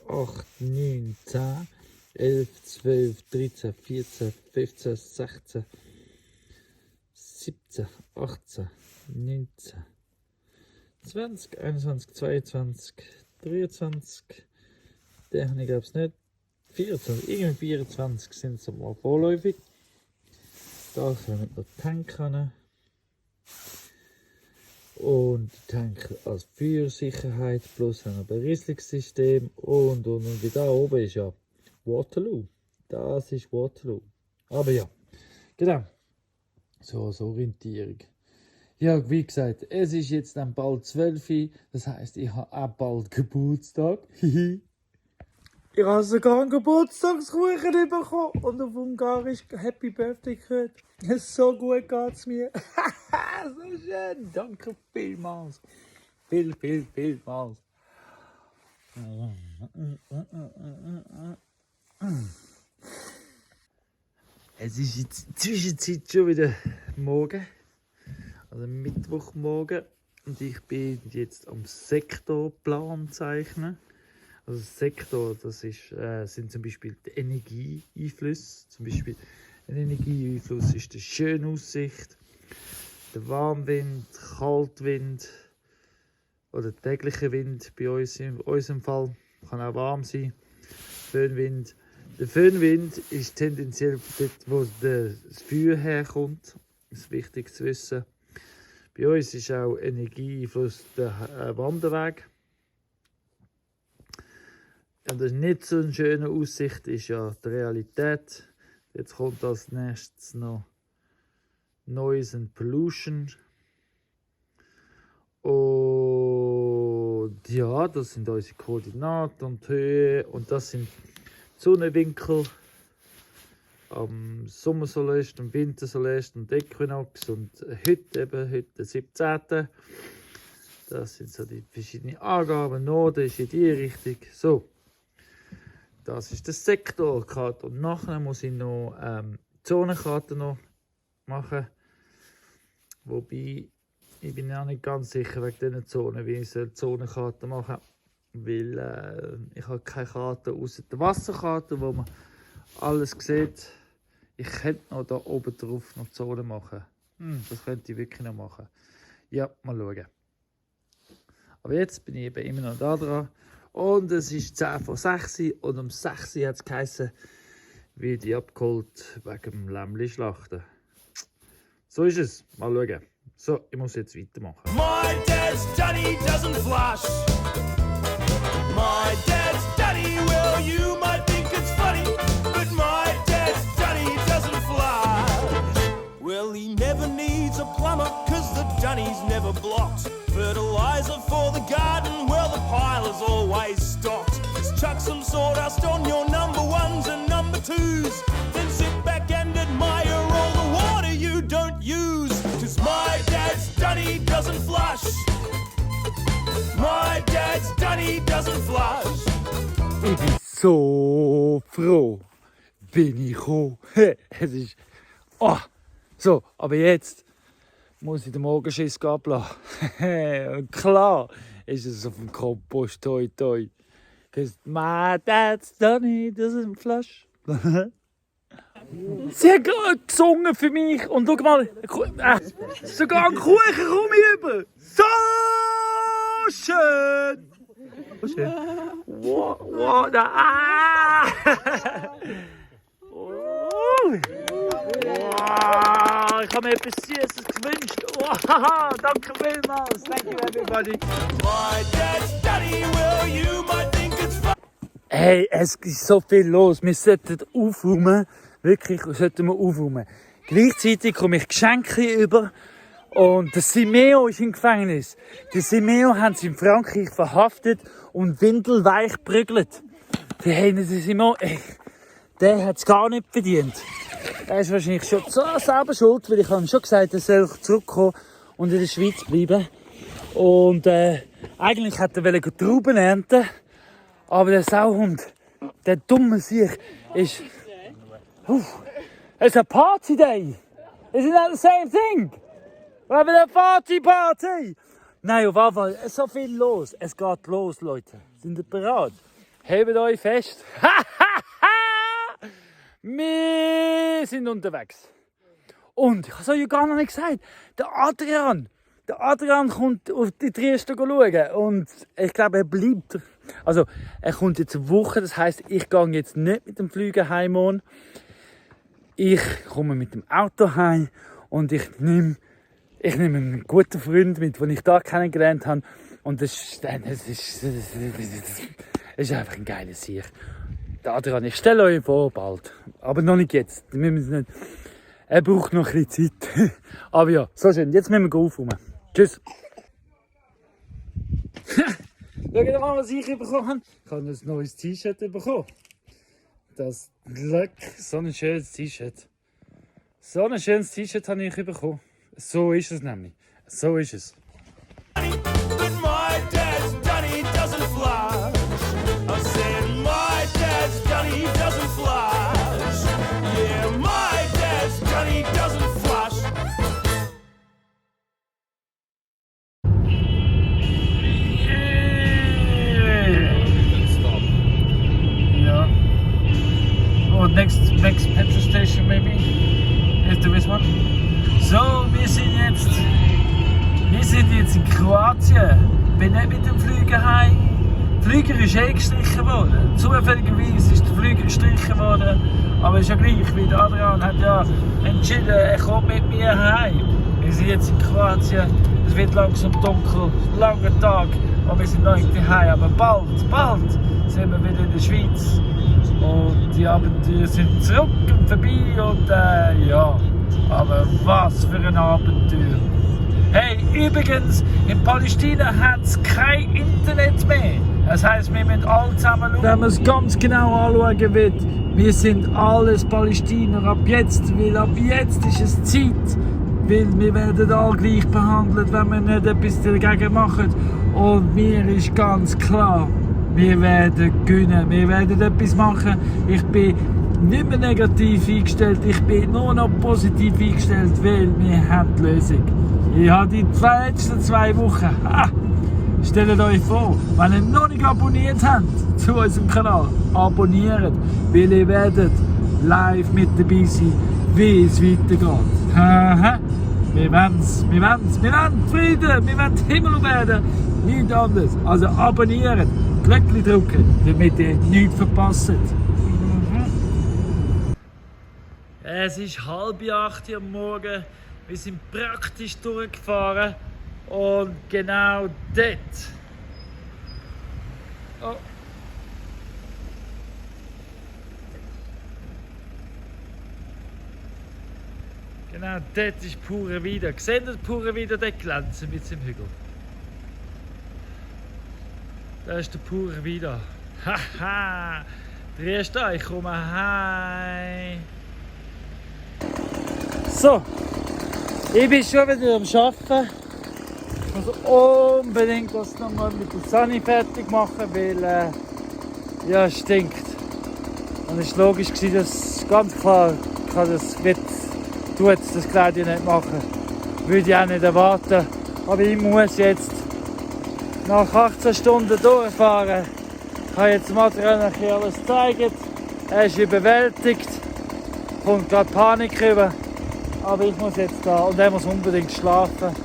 8, 9, 10, 11, 12, 13, 14, 15, 16, 17, 18, 19, 20, 21, 22, 23, den habe ich glaube ich nicht, 24, irgendwie 24 sind es mal vorläufig. Da kommen noch Tank rein. Und Tank als Feuersicherheit plus ein Berieselungssystem und wie da oben ist ja Waterloo. Das ist Waterloo. Aber ja, genau. So Orientierung. Ja, wie gesagt, es ist jetzt dann bald 12 Uhr, das heisst, ich habe auch bald Geburtstag. Ich habe sogar einen Geburtstagskuchen bekommen und auf Ungarisch Happy Birthday gehört. So gut geht's mir. So schön. Danke vielmals. Vielmals. Es ist jetzt in der Zwischenzeit schon wieder morgen. Also Mittwochmorgen. Und ich bin jetzt am Sektorplan zeichnen. Also Sektor, das ist, sind zum Beispiel die Energieeinflüsse. Zum Beispiel ein Energieeinfluss ist die schöne Aussicht, der Warmwind, Kaltwind oder täglicher Wind bei uns in unserem Fall. Kann auch warm sein. Föhnwind, Der Föhnwind ist tendenziell dort, wo das Feuer herkommt. Das ist wichtig zu wissen. Bei uns ist auch Energieeinfluss der Wanderweg. Ja, das ist nicht so eine schöne Aussicht, ist ja die Realität. Jetzt kommt als nächstes noch Noise and Pollution. Und ja, das sind unsere Koordinaten und Höhe. Und das sind Sonnenwinkel am Sommer Solest, am Winter Solest und Äquinox. Und heute, der 17. Das sind so die verschiedenen Angaben. Norden ist in die Richtung. So, das ist der Sektorkarte. Und nachher muss ich noch die Zonenkarte noch machen. Wobei, ich bin auch nicht ganz sicher wegen diesen Zonen, wie ich die Zonenkarte machen soll. Weil ich habe keine Karte außer der Wasserkarte, wo man alles sieht. Ich könnte noch da oben drauf noch Zonen machen. Das könnte ich wirklich noch machen. Ja, mal schauen. Aber jetzt bin ich eben immer noch da dran. Und es ist 10 vor 6 und um 6 hat es geheißen, werde ich abgeholt wegen dem Lämmli-Schlachten. So ist es. Mal schauen. So, ich muss jetzt weitermachen. My dad's daddy doesn't flush. My dad's daddy, well, you might think it's funny, but my dad's daddy doesn't flush. Well, he never needs a plumber, cause the dunny's never blocked. Fertilizer for the garden, well, the pile is always stocked. Just chuck some sawdust on your number ones and number twos, then sit back and admire all the water you don't use. Cause my dad's dunny doesn't flush. My dad's dunny doesn't flush. Ich bin so froh, bin ich gekommen. Es ist... Oh. So, aber jetzt muss ich den Morgenschiss ablassen. Und klar ist es auf dem Kompost, toi toi. Cause my dad's dunny doesn't flush. Sie hat gerade gesungen für mich und schau mal, sogar einen Kuchen komme ich über. So schön! So schön. Wow, wow, ich habe mir etwas Süßes gewünscht. Wow, danke vielmals. Thank you everybody. My dad's dunny, well, you might think it's fun. Hey, es ist so viel los. Wir sollten aufräumen. Wirklich, sollten wir aufräumen. Gleichzeitig komme ich Geschenke über. Und der Simeo ist im Gefängnis. Der Simeo haben sie in Frankreich verhaftet und windelweich geprügelt. Die haben den Simeo, der hat es gar nicht verdient. Er ist wahrscheinlich schon selber schuld, weil ich habe ihm schon gesagt, er soll zurückkommen und in der Schweiz bleiben. Und eigentlich hätte er Trauben ernten, aber der Sauhund, der dumme Sieg, ist... It's a party day! Isn't that the same thing? We're having a party! Nein, auf jeden Fall, es ist so viel los. Es geht los, Leute. Sind ihr bereit? Hebt euch fest. Wir sind unterwegs. Und ich habe es euch gar noch nicht gesagt, der Adrian kommt auf die Trieste schauen. Und ich glaube, er bleibt. Also, er kommt jetzt eine Woche. Das heisst, ich gehe jetzt nicht mit dem Flügen heim. Ich komme mit dem Auto heim und ich nehme einen guten Freund mit, den ich da kennengelernt habe. Und das ist einfach ein geiles Sieg. Der Adrian, ich stelle euch vor, bald. Aber noch nicht jetzt. Er braucht noch ein bisschen Zeit. Aber ja, so schön. Jetzt müssen wir aufräumen. Tschüss. Schaut mal, was ich bekommen habe. Ich habe ein neues T-Shirt bekommen. Das Glück. So ein schönes T-Shirt. So ein schönes T-Shirt habe ich bekommen. So ist es nämlich. So ist es. But my dad's dunny doesn't flush. I said my dad's dunny doesn't flush. Yeah, my dad's dunny doesn't flush. Yeah. Oh, next petrol station maybe. If there is one. So, wir sind jetzt in Kroatien. Bin nicht mit dem Flüger heim. Der Flüger ist gestrichen worden. Zufälligerweise ist der Flüger gestrichen worden. Aber es ist ja gleich, weil der Adrian hat ja entschieden, er kommt mit mir heim. Wir sind jetzt in Kroatien, es wird langsam dunkel, langer Tag und wir sind noch nicht daheim. Aber bald sind wir wieder in der Schweiz. Und die Abenteuer sind zurück und vorbei und ja, aber was für ein Abenteuer. Hey, übrigens, in Palästina hat es kein Internet mehr. Das heisst, wir müssen alle zusammen schauen. Wenn man es ganz genau anschauen will, wir sind alles Palästiner ab jetzt, weil ab jetzt ist es Zeit. Weil wir werden alle gleich behandelt, wenn wir nicht etwas dagegen machen. Und mir ist ganz klar, wir werden gewinnen, wir werden etwas machen. Ich bin nicht mehr negativ eingestellt, ich bin nur noch positiv eingestellt, weil wir haben die Lösung. Ich habe die letzten 2 Wochen, stellt euch vor, wenn ihr noch nicht abonniert habt zu unserem Kanal, abonniert, weil ihr werdet live mit dabei sein, wie es weitergeht. Wir wollen Frieden, wir wollen Himmel werden, nichts anderes. Also abonnieren, Glöckchen drücken, damit ihr nichts verpasst. Es ist 7:30 am Morgen, wir sind praktisch durchgefahren und genau dort. Oh. Genau dort ist pure Wieder. Seht ihr pure Wieder dort glänzen mit dem Hügel? Da ist der pure Wieder. Haha! Der erste, ich komme heim. So, ich bin schon wieder am Arbeiten. Ich muss unbedingt das nochmal mit der Sunny fertig machen, weil ja, es stinkt. Und es war logisch, dass ganz klar das Kleid nicht machen. Würde ich auch nicht erwarten. Aber ich muss jetzt nach 18 Stunden durchfahren. Ich habe jetzt Material alles gezeigt. Er ist überwältigt. Kommt gerade Panik rüber. Aber ich muss jetzt da und er muss unbedingt schlafen.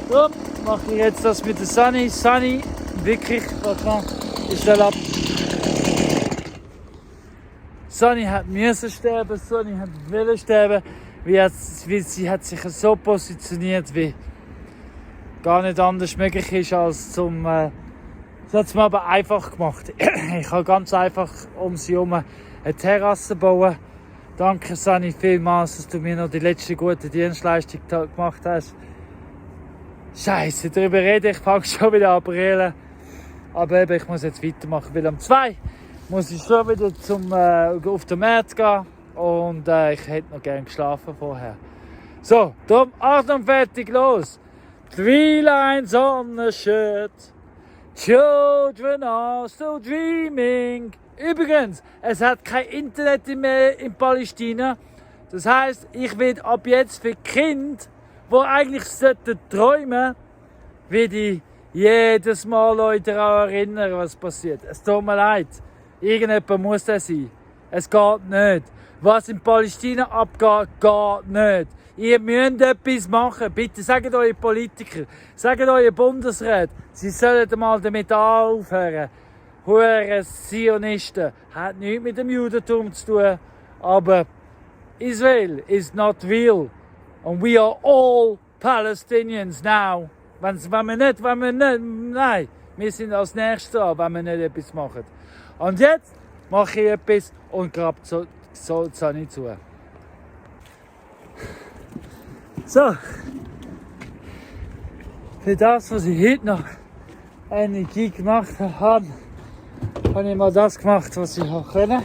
Darum mache ich jetzt das mit der Sunny. Sunny, wirklich, ist der Lapp. Sunny hat müssen sterben, Sunny hat wollen sterben. Wie sie hat sich so positioniert, wie gar nicht anders möglich ist als zum. Das hat es mir aber einfach gemacht. Ich habe ganz einfach um sie herum eine Terrasse bauen. Danke Sunny vielmals, dass du mir noch die letzte gute Dienstleistung gemacht hast. Scheiße, darüber rede ich, fange schon wieder an zu brüllen. Aber eben, ich muss jetzt weitermachen, weil am 2 muss ich schon wieder auf den Markt gehen. Und ich hätte noch gerne geschlafen vorher. So, darum, Achtung, fertig, los! 3 lines on the shirt, children are still dreaming. Übrigens, es hat kein Internet mehr in Palästina. Das heisst, ich werde ab jetzt für Kinder, die eigentlich träumen, werde ich jedes Mal Leute daran erinnern, was passiert. Es tut mir leid. Irgendjemand muss das sein. Es geht nicht. Was in Palästina abgeht, geht nicht. Ihr müsst etwas machen. Bitte sagt eure Politiker, sagt eure Bundesräte, sie sollen mal damit aufhören. Hure Zionisten. Hat nichts mit dem Judentum zu tun. Aber Israel is not real. And we are all Palestinians now. Wenn wir nicht, nein. Wir sind als Nächstes dran, wenn wir nicht etwas machen. Und jetzt mache ich etwas und grabe so die Sonne zu. So. Für das, was ich heute noch Energie gemacht habe, habe ich mal das gemacht, was ich konnte.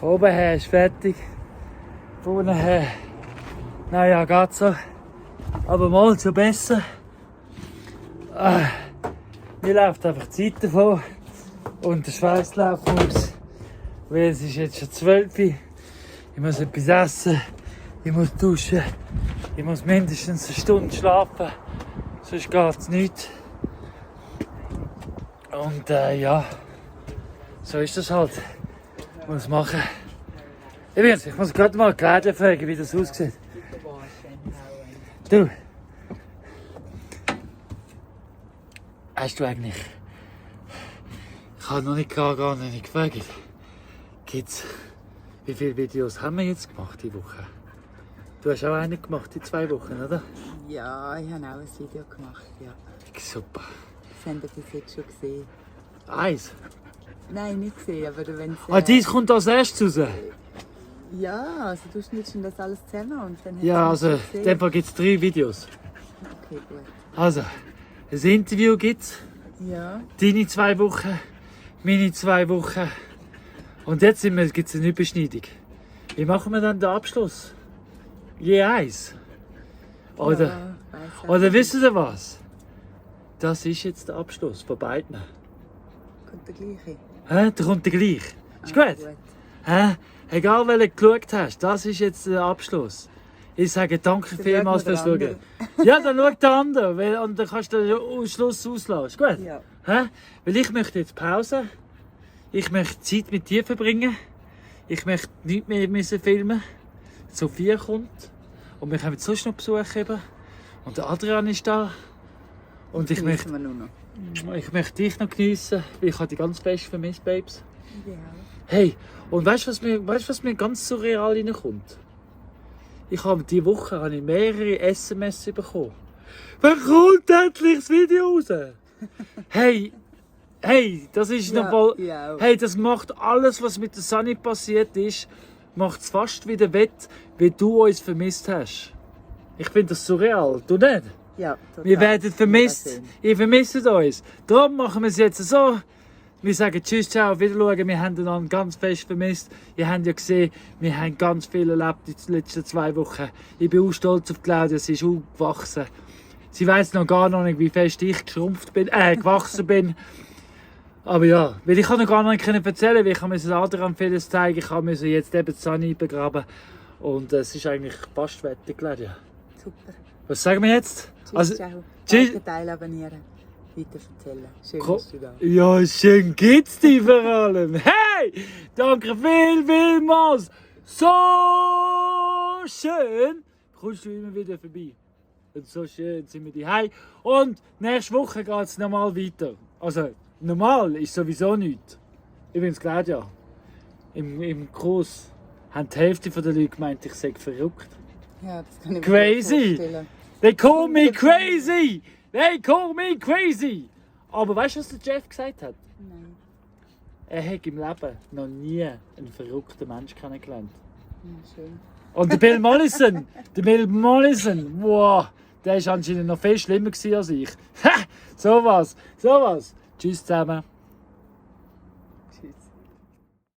Oben her ist fertig. Vorne her, naja, geht so. Aber mal schon besser. Mir läuft einfach die Zeit davon und der Schweiß läuft aus. Weil es ist jetzt schon 12 Uhr. Ich muss etwas essen, ich muss duschen, ich muss mindestens eine Stunde schlafen, sonst geht es nicht. Und ja, so ist das halt. Ich muss machen. Übrigens, ich muss gerade mal die Kleider fragen, wie das aussieht. Du. Hast du eigentlich... Ich habe noch nicht gar nicht gefragt. Gibt's... Wie viele Videos haben wir jetzt gemacht die Woche? Du hast auch einen gemacht in 2 Wochen, oder? Ja, ich habe auch ein Video gemacht, ja. Super. Das habt ihr bis jetzt schon gesehen. Eins. Nein, nicht gesehen, aber wenn es... Dies kommt als erstes raus. Ja, also du schnittst das alles zusammen und dann... Ja, hast du also es in gesehen. dem Fall gibt es 3 Videos. Okay, gut. Also, ein Interview gibt es. Ja, Deine 2 Wochen, meine 2 Wochen. Und jetzt gibt es eine Überschneidung. Wie machen wir dann den Abschluss? Je eins. Oder, ja, weiss auch oder nicht. wisst ihr was? Das ist jetzt der Abschluss von beiden. Kommt der gleiche. Der kommt der gleich. Ist gut? Gut. Egal, welchen du geschaut hast, das ist jetzt der Abschluss. Ich sage danke Dann vielmals schaut fürs noch der Schauen. Ja, dann schau der andere, und dann kannst du den Schluss auslassen. Ist gut? Ja. Weil ich möchte jetzt Pause. Ich möchte Zeit mit dir verbringen. Ich möchte nichts mehr müssen filmen. Sophia kommt. Und wir haben jetzt sonst noch Besuch eben. Und der Adrian ist da. Und ich Geniessen möchte, wir nur noch. ich möchte dich noch geniessen, weil ich habe dich ganz fest vermisst, Babes. Ja. Hey, und weißt du, was mir ganz surreal reinkommt? Ich habe diese Woche mehrere SMS bekommen. Wann kommt endlich das Video raus? Hey, das ist Ja, noch mal. ja. Hey, das macht alles, was mit der Sunny passiert ist, macht es fast wieder wett, wie du uns vermisst hast. Ich finde das surreal, du nicht? Ja, total. Wir werden vermisst. Wunderschön. Ihr vermisst uns. Darum machen wir es jetzt so. Wir sagen Tschüss, ciao, auf Wiedersehen. Wir haben einander ganz fest vermisst. Ihr habt ja gesehen, wir haben ganz viel erlebt in den letzten 2 Wochen. Ich bin auch stolz auf Claudia, sie ist auch gewachsen. Sie weiß noch gar nicht, wie fest ich gewachsen bin. Aber ja, weil ich kann noch gar nicht erzählen, weil ich musste Adrian vieles zeigen. Ich musste jetzt eben Sunny begraben. Und es ist eigentlich fast Wetter, Claudia. Super. Was sagen wir jetzt? Tschüss, ciao. tschüss. Danke, Teil abonnieren. Weiter erzählen. Schön, Ko- dass du da bist. Ja, schön gibt's dich vor allem. Hey, danke vielmals. So schön kommst du immer wieder vorbei. Und so schön sind wir daheim. Und nächste Woche geht es normal weiter. Also, normal ist sowieso nichts. Übrigens, Claudia, im Kurs haben die Hälfte der Leute gemeint, ich sei verrückt. Ja, das kann ich mir Crazy. vorstellen. They call me crazy! They call me crazy! Aber weißt du, was der Jeff gesagt hat? Nein. Er hat im Leben noch nie einen verrückten Menschen kennengelernt. Ja, schön. Und der Bill Mollison, wow, der war anscheinend noch viel schlimmer gewesen als ich. Ha, sowas. Tschüss zusammen.